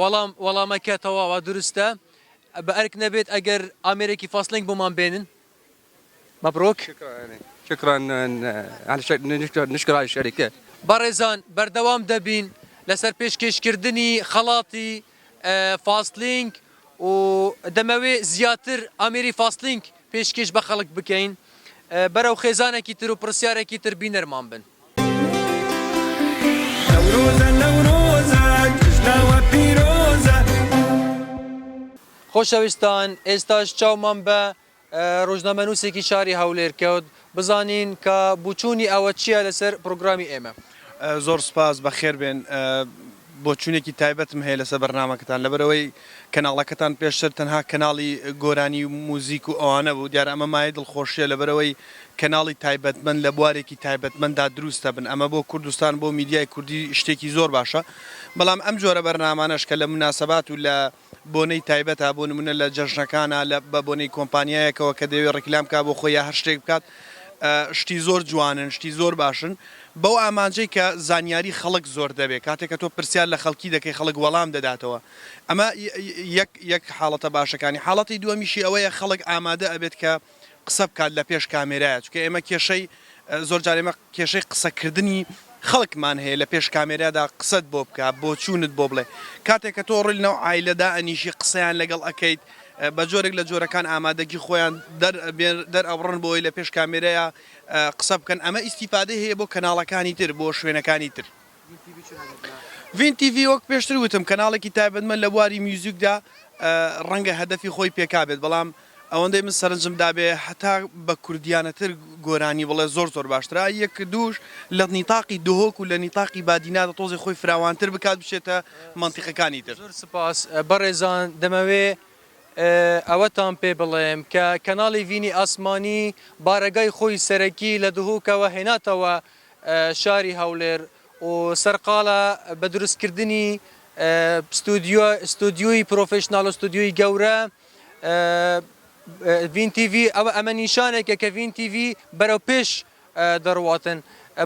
وەڵام وەڵامەکە تەواوە دروستە بە ئەرک نەبێت ئەگەر ئامێرێکی فاسلینگ بۆمان بێنن. مەبروک. شكرا نشكر هاي الشركة. بەڕێزان بەردەوام دەبین لەسەر پێشکێشکردنی خەڵاتی فاستلینک و دەمەوێ زیاتر ئامێری فاستلینک پێشکێش بە خەڵک بکەین بەرەو خێزانێکی تر و پڕسیارێکی تر بینەرمان بن. نەورۆزە نەورۆزە جەژناوە پیرۆزە. خۆشەویستان ئێستاش چاومان بە ڕۆژنامەنووسێکی شاری هەولێر کەوت بزانین کە بوچوونی ئەوە چییە لەسەر پرۆگرامی ئێمە. زۆر سوپاس بەخێر بێن. بۆچوونێکی تایبەتم هەیە لەسەر بەرنامەکەتان لەبەرئەوەی کەناڵەکەتان پێشتر تەنها کەناڵی گۆرانی و موزیک و ئەوانە بوو دیارە ئەمە مایەی دڵخۆشیە لەبەرئەوەی کەناڵی تایبەتمەند لە بوارێکی تایبەتمەنددا دروستە بن ئەمە بۆ کوردستان بۆ میدیای کوردی شتێکی زۆر باشە بەڵام ئەم جۆرە بەرنامانەش کە لە موناسەبات و لە بۆنەی تایبەتە بۆ نمونە لە جەژنەکانا لە بە بۆنەی کۆمپانیایەکەوە کە دەیەوێت ڕیکلام بکات بۆ خۆی یا هەر شتێک بکات شتی زۆر جوانن شتی زۆر باشن بەو ئامانجەی کە زانیاری خەڵک زۆر دەبێت کاتێک کە تۆ پرسیار لە خەڵکی دەکەی خەڵک وەڵام دەداتەوە ئەمە یەک یەک حاڵەتە باشەکانی حاڵەتی دووەمیشی ئەوەیە خەڵک ئامادە ئەبێت کە قسە بکات لە پێش کامێرایە چونکە ئێمە کێشەی زۆر جار ئێمە کێشەی قسەکردنی خەڵکمان هەیە لە پێش کامێرادا قسەت بۆ بکە بۆچوونت بۆ بڵێ کاتێک کە تۆ ڕۆی لەناو عایلە دائەنیشی قسەیان لەگەڵ ئەکەیت بە جۆرێک لە جۆرەکان ئامادەگی خۆیان دەر دەرئەبڕن بۆی لە پێش کامێرەیە قسە بکەن ئەمە ئیستیفادەی هەیە بۆ کەناڵەکانی تر بۆ شوێنەکانی تر. ڤین تیڤی وەک پێشتر وتم کەناڵێکی تایبەتمەند لە بواری میوزیکدا ڕەنگە هەدەفی خۆی پێکابێت بەڵام ئەوەندەی من سەرنجم دابێ هەتا بە کوردیانەتر گۆرانی بڵێ زۆر زۆر باشترە یەک دووش لە نیتاقی دهۆک و لە نیتاقی بادینادا تۆزێ خۆی فراوانتر بکات بچێتە مەنتیقەکانی تر. زۆر سپاس بەڕێزان دەمەوێ ئەوەتان پێ بڵێم کە کەناڵی ڤینی ئاسمانی بارەگای خۆی سەرەکی لە دهۆکەوە هێناتەوە شاری هەولێر و سەرقاڵە بە دروستکردنی ستۆدیۆی پرۆفێشناڵ و ستۆدیۆی گەورە ڤین تیڤی ئەوە ئەمە نیشانێکە کە ڤین تیڤی بەرەو پێش دەڕواتن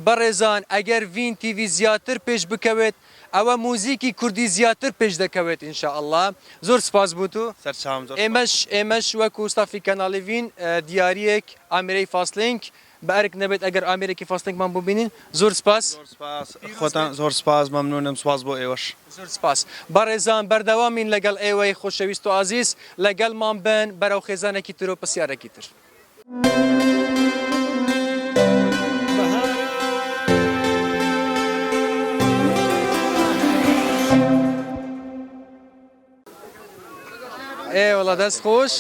بەڕێزان ئەگەر ڤین تیڤی زیاتر پێش بکەوێت ئەوە موزیکی کوردی زیاتر پێش دەکەوێت ان شاء اللە زۆر سپاس بۆ تۆ سەرچاوم زۆر ئێمەش ئێمەش وەکو ستافی کەناڵی ڤین دیاریەک ئامێرەی فاستلینک بە ئەرک نەبێت ئەگەر ئامێرێکی فاستلینکمان بۆ بینین زۆر سپاس. زۆر سپاس خۆتان زۆر سپاس مەمنونم سپاس بۆ ئێوەش. زۆر سپاس بەڕێزان بەردەوامین لەگەڵ ئێوەی خۆشەویست و ئازیز لەگەڵمان بن بەرەو خێزانێکی تر و پرسیارێکی تر. ئێ وەڵا دەست خۆش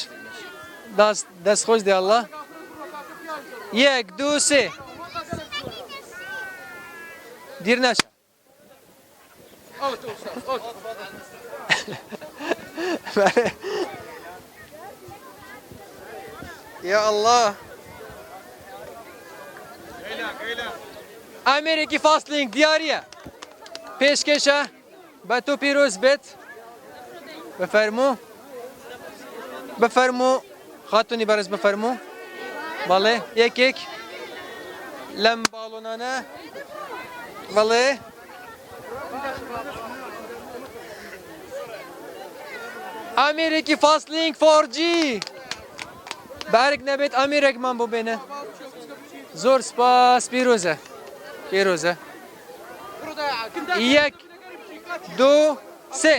دەست دەست خۆش دێ اللە یەک دوو سێ دیر نەچە یا اللە ئامێرێکی فاستلینگ دیاریە پێشکێشە بە تۆ پیرۆز بێت بفەرموو بفەرموو خاتونی بەڕێز بفەرموو بەڵێ یەکێک لەم باڵۆنانە بەڵێ ئامێرێکی فاستلینگ 4G بارک نەبێت ئامێرێکمان بۆ بێنە زۆر سپاس پیرۆزە پیرۆزە یەک دوو سێ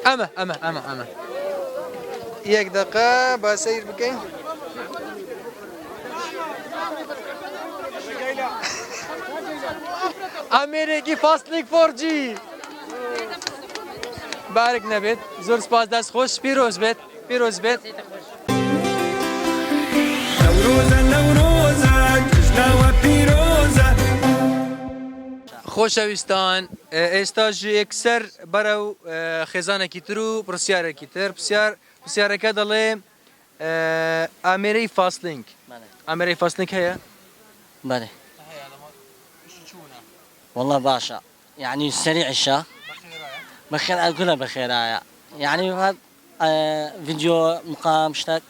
ئەمە ئەمە ئەمە ئەمە یەک دقە با سیر بکەین ئامێرێکی فاستلیک 4G بارک نەبێت زۆر سپاس دەست خۆش پیرۆز بێت پیرۆز بێت. نەورۆزە نەورۆزە جەژناوە پیرۆزە. خۆشەویستان ئێستاش یەکسەر بەرەو خێزانێکی تر و پرسیارێکی تر پرسیار پرسیارەکە دەڵێ ئامێرەی فاستلینک ئامێرەی فاستلینک هەیە؟ بەێ والله باشە یعنی سەریعشە بەخێر ئەگولە بەخێرایە یعنی ڤیدیۆ مقام شتەک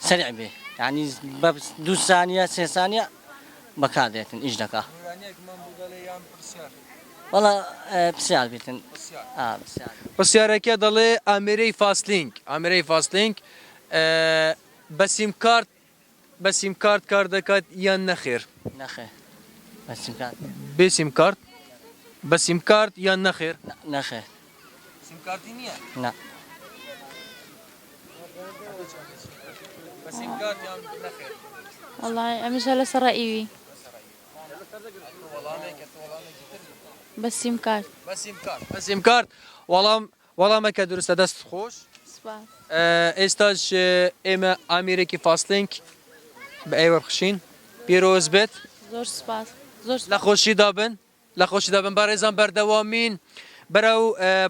سەریع بێ یانی بە دوو سانیە سێ سانیە بەکار دێتن ئیش دەکا وەڵا پرسیار بیتن پرسیارەکە دەڵێ ئامێرەی فاستلینک ئامێرەی فاستلینک. بە سیم کارت بە سیم کارت کار دەکات یان نەخێر؟ نەخێر بە سیم کارت. بێ سیم کارت؟ بە سیم کارت یان نەخێر؟ نەخێر. سیم کارتی نییە؟ نا. بە سیم کارت یان نەخێر؟ وەڵای ئەمیش هەر لەسەر ڕەئی وی. بە سیم کارت. بە سیم کارت. بە سیم کارت. وەڵام وەڵامەکە دروستە دەست خۆش. سوپاس. ئێستاش ئێمە ئامێرێکی فاستلینک بە ئێوە بخشین پیرۆز بێت. زۆر سوپاس زۆر لە خۆشیدا بن لە خۆشیدا بن بەڕێزان بەردەوامین بەرەو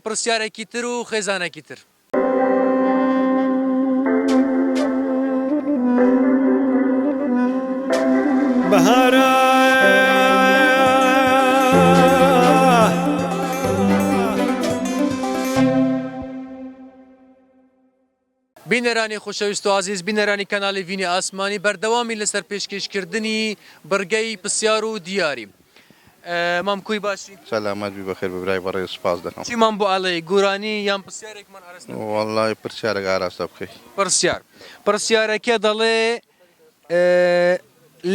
پرسیارێکی تر و خێزانێکی تر. بەهارە. بینەرانی خۆشەویست و ئازیز، بینەرانی کەناڵی ڤینی ئاسمانی، بەردەوامین لەسەر پێشکێشکردنی بڕگەی پرسیار و دیاری. مام کوی باشی؟ سەلامەت بی بەخێر بی برای بەڕێز سوپاس دەکەم. چیمان بۆ ئەڵێی گۆرانی یان پرسیارێکمان ئاراستە بکەی؟ وەڵای پرسیارێک ئاراستە بکەی. پرسیار پرسیارەکە دەڵێ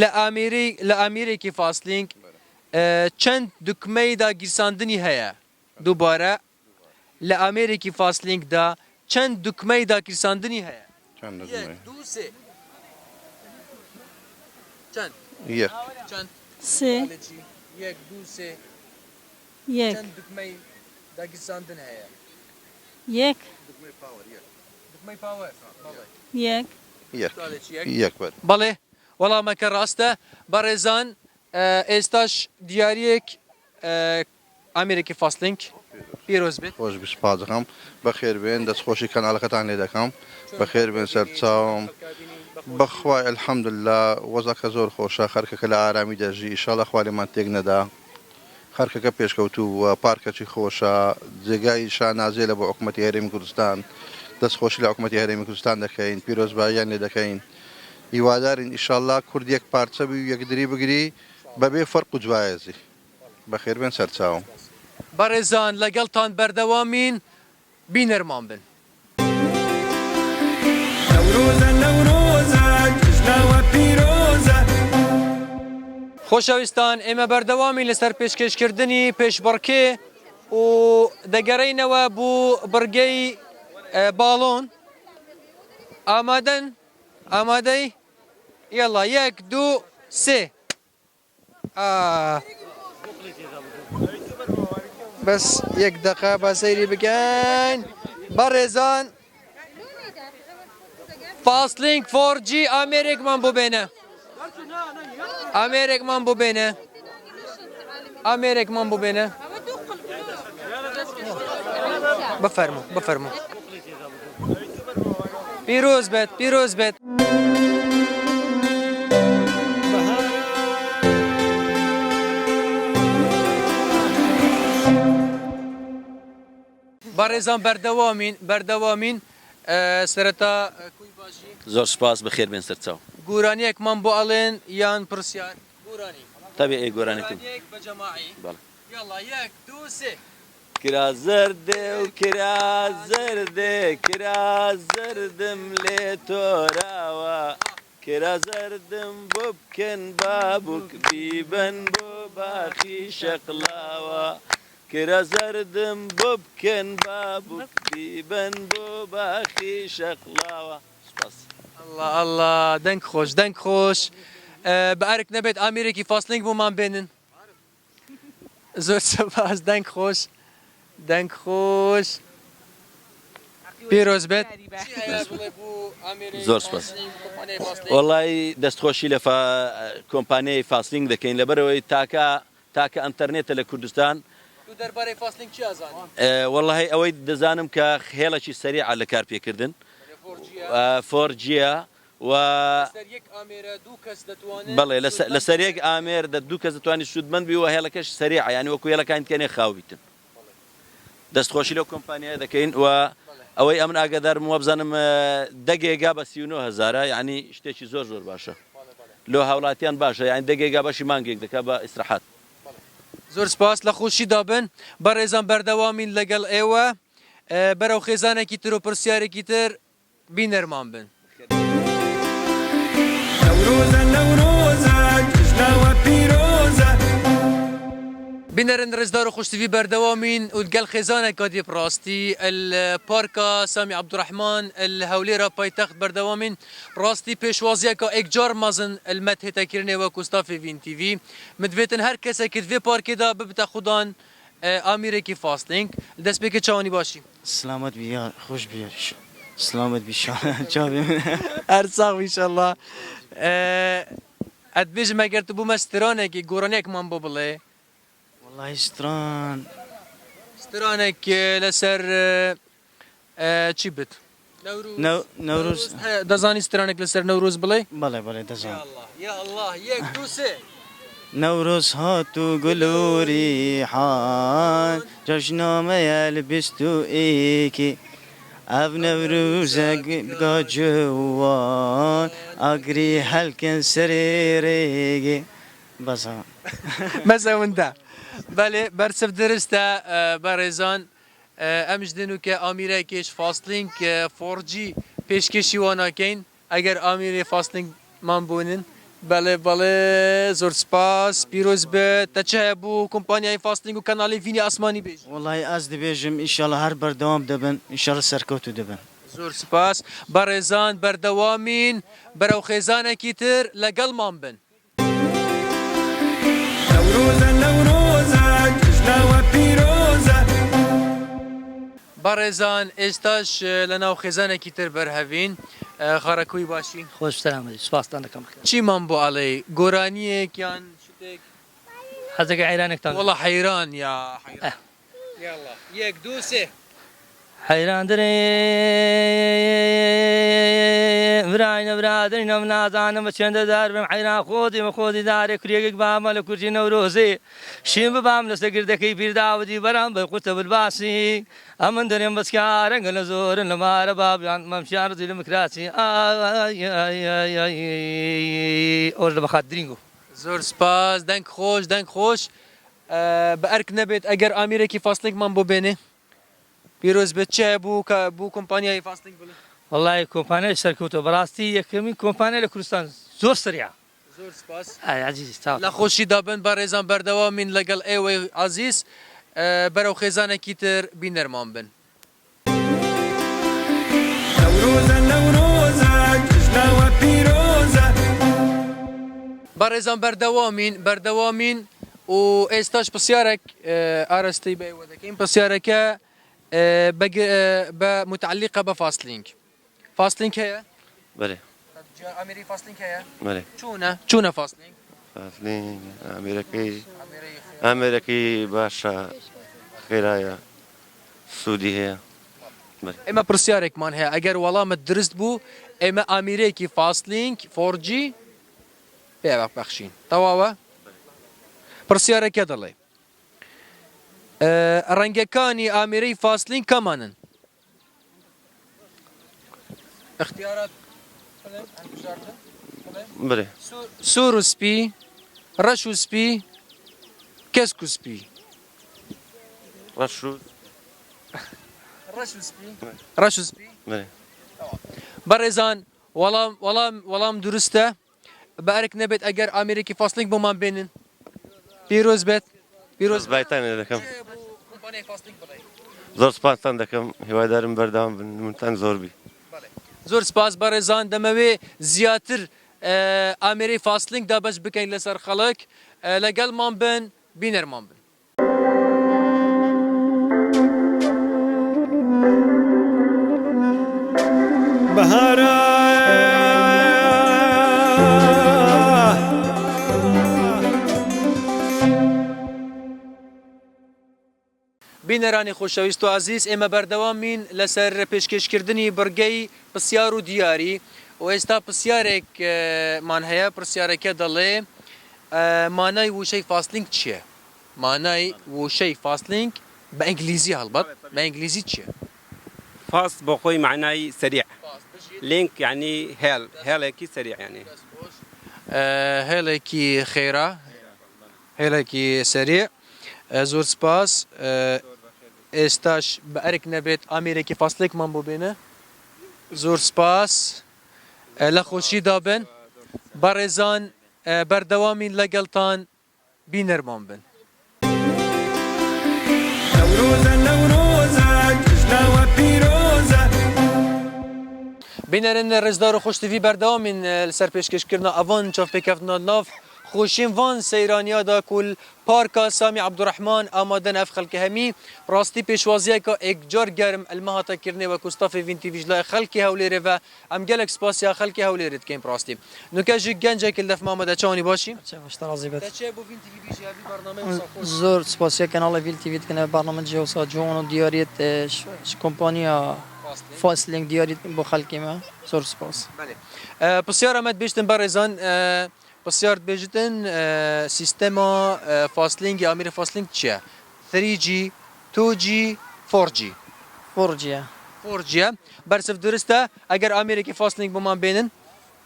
لە ئامێری لە ئامێرێکی فاستلینک چەند دوکمەی داگیرساندنی هەیە؟ دووبارە لە ئامێرێکی فاستلینکدا چەند دوکمەی داگیرساندنی هەیە؟ چەند یەک دوکمەی؟ دوو سێ چەند؟ یەک. چەند؟ سێ. ئەڵێ چی؟ یەک دوو سێ. یەک. چەند دوکمەی داگیرساندن هەیە؟ یەک. دوکمەی power یەک. دوکمەی power بەڵێ. یەک. یەک. تۆ ئەڵێ چی یەک؟ یەک بەرێ. بەڵێ وەڵامەکە ڕاستە بەڕێزان ئێستاش دیاریەک ئامێرێکی فاستلینک پیرۆز بێت. خۆش بی سوپاس دەکەم بەخێر بێن دەست خۆشی کەناڵەکەتان لێ دەکەم بەخێر بێن سەرچاوم بەخوای الحمدللە وەزعەکە زۆر خۆشە خەرکەکە لە ئارامی دەژی ئیشاڵا خوا لێمان تێک نەدا خەرکەکە پێشکەوتوو بووە پارکەکی خۆشە جێگای شانازیە لە بۆ حکومەتی هەرێمی کوردستان دەست خۆشی لە حکومەتی هەرێمی کوردستان دەکەین پیرۆزباییان لێ دەکەین هیوادارین ئیشاڵا کورد یەک پارچە بی و یەکدری بگری بەبێ فەرق و جوایەزی. بەخێربێن سەرچاوم. بەڕێزان لەگەڵتان بەردەوامین بینەرمان بن. نەورۆزە نەورۆزە جەژنە وە پیرۆزە. خۆشەویستان ئێمە بەردەوامین لەسەر پێشکێشکردنی پێشبڕکێ و دەگەرێینەوە بۆ بڕگەی باڵۆن ئامادەن ئامادەی یەڵا یەک دوو سێ. بەس یەک دەقە با سەیری بکەین بەڕێزان فاستلینک 4G ئامێرێکمان بۆ بێنە ئامێرێکمان بۆ بێنە ئامێرێکمان بۆ بێنە بفەرموو بفەرموو پیرۆز بێت پیرۆز بێت. بەڕێزان بەردەوامین بەردەوامین سەرەتا کوی باشی؟ زۆر سوپاس بەخێر بێن سەرچاو. گۆرانیەکمان بۆ ئەڵێن یان پرسیار؟ گۆرانی. تەبی ئەی گۆرانیەکم. گۆرانیەک بە جەماعی. بەڵێ. یاڵا یەک دوو سێ. کرا زەردێ و کرا زەردێ کرا زەردم لێ تۆراوە کرا زەردم بۆ بکەن بابوک بیبەن بۆ باخی شەقلاوە کرا زەردم بۆ بکەن بابوک بیبەن بۆ باخی شەقلاوە سوپاس. اللە اللە دەنگ خۆش دەنگ خۆش بە ئەرک نەبێت ئامیرێکی فاستلینک بۆمان بێنن. زۆر سوپاس دەنگ خۆش دەنگ خۆش پیرۆز بێت. زۆر سوپاس وەڵی دەستخۆشی لە کۆمپانیای فاسلینگ دەکەین لەبەرەوەی تاکە تاکە ئەتەرنێتە لە کوردستان دەربارەی فاسلینگ چی ئەزانی؟ وەڵی ئەوەی دەزانم کە هێڵێکی سەریعە لە کارپێکردن فۆر جیە و لەسەر یەک ئامێرە دوو کەس دەتوانن بەڵێ لەسەر یەک ئامێر دە دوو کەس دەتوانی سوودمەند بی و هێڵەکەش سەریعە یانی وەکو هێڵەکانی دیکە نیە خاو بیتن دەست خۆشی لەو کۆمپانیایە دەکەین و ئەوەی ئەمن ئاگادارم وابزانم دە گێگا بە 39 هەزارە یعنی شتێکی زۆر زۆر باشە لۆ هاوڵاتیان باشە یعنی دە گێگا بەشی مانگێک دەکا بە ئیسراحات. زۆر سپاس لە خۆشیدا بن بەڕێزان بەردەوامین لەگەڵ ئێوە بەرەو خێزانێکی تر و پرسیارێکی تر بینەرمان بن. بینەرن ڕێزدار و خۆشتیڤی بەردەوامین و لەگەڵ خێزانێکا دی بڕاستی پارکا سامی عەبدوڕەحمان هەولێرا پایتەخت بەردەوامین بڕاستی پێشوازیەکا ئێکجار مەزن لمەت هێتە کرنێ وەکو ستافی ڤین تیڤی مدڤێتن هەر کەسێکت ڤێ پارکێدا ببتە خودان ئامیرێکی فاستلینک دەستپێکێ چاوانی باشی. سلامت بی یا خوش بی سلامت بی چاوی من. هەر ساغ بی ئیشەڵا. ئەت بێژم ئەگەر تو بوومە سترانێکی گۆرانیەکمان بۆ بڵێ. وەڵاهی ستران. سترانێک لەسەر چی بت؟ نەورۆز. دەزانی سترانێک لەسەر نەورۆز بڵێ؟ بەڵێ بەڵێ دەزانم. یا اللە یەک دوو سێ. نەورۆز هات و گوڵ و ریحان جەژنامەیە لە 20 و یەکی ئەڤ نەورۆزە گا جوان ئاگری هەلکن سەرێ رێگێ بەس ها. بەس ئەوندە. بەلێ بەرسڤ درستە بەڕێزان ئەمش دنوکە ئامیرەکێش فاستلینک فۆرجی پێشکێشی واناکەین ئەگەر ئامیری فاستلینک مان بونن. بەڵێ بەڵێ زۆر سپاس پیرۆز بێت تە چ هەیە بۆ کۆمپانیای فاستلینک و کەناڵی ڤینی ئاسمانی بێژی؟ وەڵاهی ئەز دبێژم ئیشەڵا هەر بەردەوام دەبن ئیشەڵا سەرکەوتوو دەبن. زۆر سپاس بەڕێزان بەردەوامین بەرەو خێزانێکی تر لەگەڵمان بن. نەورۆزە نەورۆزە جەژنە وە پیرۆزە. بەڕێزان ئێستاش لەناو خێزانێکی تر بەرهەڤین خارەکوی باشی؟ خۆش سەلامەتی سوپاستان دەکەم بەخێر. چیمان بۆ ئەڵێی گۆرانیەک یان شتێک؟ حەزەکەی حەیرانێکتان. وەڵا حەیران یا حەیران. یاڵا یەک دوو سێ. حەیران درێ براینە برادەرینە من نازانم بە چێندە دار بم حەیران خۆزی مە خۆزی دارێ کورێکێک بامە لە کورجی نەورۆزێ شین ببام لەسەر گردەکەی پیر داودی بەرام بەر قورتە بلباسی ئەمن دەرێم بەس کارەنگە لە زۆرن لە مارە بابیان مەمشیان ڕزی لە مکراسی ئای ئای ئای ئای ئەوەش لە بەخات درینگۆ. زۆر سپاس دەنگ خۆش دەنگ خۆش بە ئەرک نەبێت ئەگەر ئامیرێکی فاستلینکمان بۆ بێنێ پیرۆز بێت چ هەیە بۆ کە بۆ کۆمپانیای فاستلینک بڵێ؟ وەڵای کۆمپانیای سەرکەوتوە بەڕاستی یەکەمین کۆمپانیا لە کوردستان زۆر سەریعە. زۆر سپاس. ئای عەزیزی چاوت. لە خۆشیدا بن بەڕێزان بەردەوامین لەگەڵ ئێوەی عەزیز بەرەو خێزانێکی تر بینەرمان بن. نەورۆزە نەورۆزە جەژنە وە پیرۆزە. بەڕێزان بەردەوامین بەردەوامین و ئێستاش پرسیارێک ئاراستەی بە ئێوە دەکەین پرسیارەکە بە متعلقە بە فاستلینک فاستلینک هەیە؟ بەێ ئامێری فاستلینک هەیە؟ بەێ چونە چونە فاستلینک؟ فاستلینک ئامێرەکەی ئامێرەکەی باشە خێرایە سوودی هەیە. ئێمە پرسیارێکمان هەیە ئەگەر وەڵامت درست بوو ئێمە ئامیرێکی فاستلینک فۆرجی پێ بەخشین تەواوە پرسیارەکە دەڵێ ڕەنگەکانی ئامێرەی فاستلینک کامانن؟ اختیارات بەێ سوور و سپی ڕەش و سپی کەسک و سپی ڕەش و ڕەش و سپی ڕەش و سپی بەڕێزان وەڵام وەڵام وەڵام دروستە بە ئەرک نەبێت ئەگەر ئامێرێکی فاستلینک بۆمان بێنن پیرۆز بێت پیرۆز بایتان لێ دەکەم زۆر سپاستان دەکەم هیوادارم بەردەوام بن منتان زۆر بی زۆر سپاس بەڕێزان دەمەوێ زیاتر ئامێری فاستلینک دابەش بکەین لەسەر خەڵک لەگەڵمان بن بینەرمان بن. بەهارە. بینەرانی خۆشەویست و ئازیز ئێمە بەردەوامین لەسەر پێشکێشکردنی بڕگەی پرسیار و دیاری و ئێستا پرسیارێکمان هەیە پرسیارەکە دەڵێ مانای وشەی فاستلینک چییە؟ مانای وشەی فاستلینک بە ئینگلیزی هەڵبەت بە ئینگلیزی چییە؟ fast بۆ خۆی مەعنای سەریع لینک یانی هێڵ هێڵێکی سەریع یانی. هێڵێکی خێرا هێڵێکی سەریع زۆر سپاس ئێستاش بە ئەرک نەبێت ئامێرێکی فاستلێکمان بۆ بێنە زۆر سپاس لە خۆشیدا بن بەڕێزان بەردەوامین لەگەڵتان بینەرمان بن. نەورۆزە نەورۆزە جەژنە وە پیرۆزە. بینەرên rêzdar û xweştivî berdewamîn li ser pêşkêşkirina evan çavpêkeftina nav xweşiyên van seyraniya de ku li Parka Samî Ebdurehman amade ne ev xelkê hemî rastî pêşwaziyeke êkcar germ li me hate kirinê wekû stafê Vîn TV ji layê xelkê Hewlêrê ve em gelek spasiya xelkê Hewlêrê dikeyn bi rastî. Nûke ji gencekê li def me amade çawanî başî? Te çi bo Vîn TV bîjî evî bernameyê wisa xweş. Zor spasiya kanala Vîn TV dikin ev bername cihê wisa ciwan û diyariyet ji kompaniya Fastlink diyarî bo xelkê me. Zor spas. Belê. Pisyara me dibêjtin berêzan Pirsyar dibêjitin sîstema Fastlink ya amîrê Fastlink çi ye? 3G, 2G, 4G. 4G ye. 4G ye. Bersiv durist e. Eger amîrekî Fastlink bo man bênin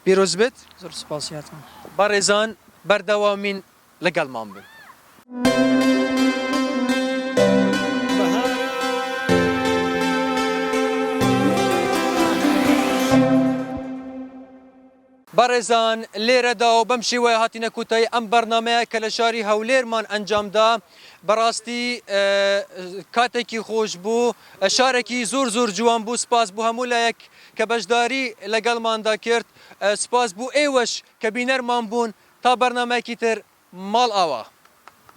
pîroz bit. Zor spas ya te. Berêzan berdewamîn li gel man bin. بەڕێزان لێرەدا و بەم شێوەیە هاتینە کۆتایی ئەم بەرنامەیە کە لە شاری هەولێرمان ئەنجامدا بەڕاستی کاتێکی خۆش بوو شارێکی زۆر زۆر جوان بوو سپاس بۆ هەموو لایەک کە بەشداری لەگەڵماندا کرد سپاس بۆ ئێوەش کە بینەرمان بوون تا بەرنامەیەکی تر ماڵ ئاوا.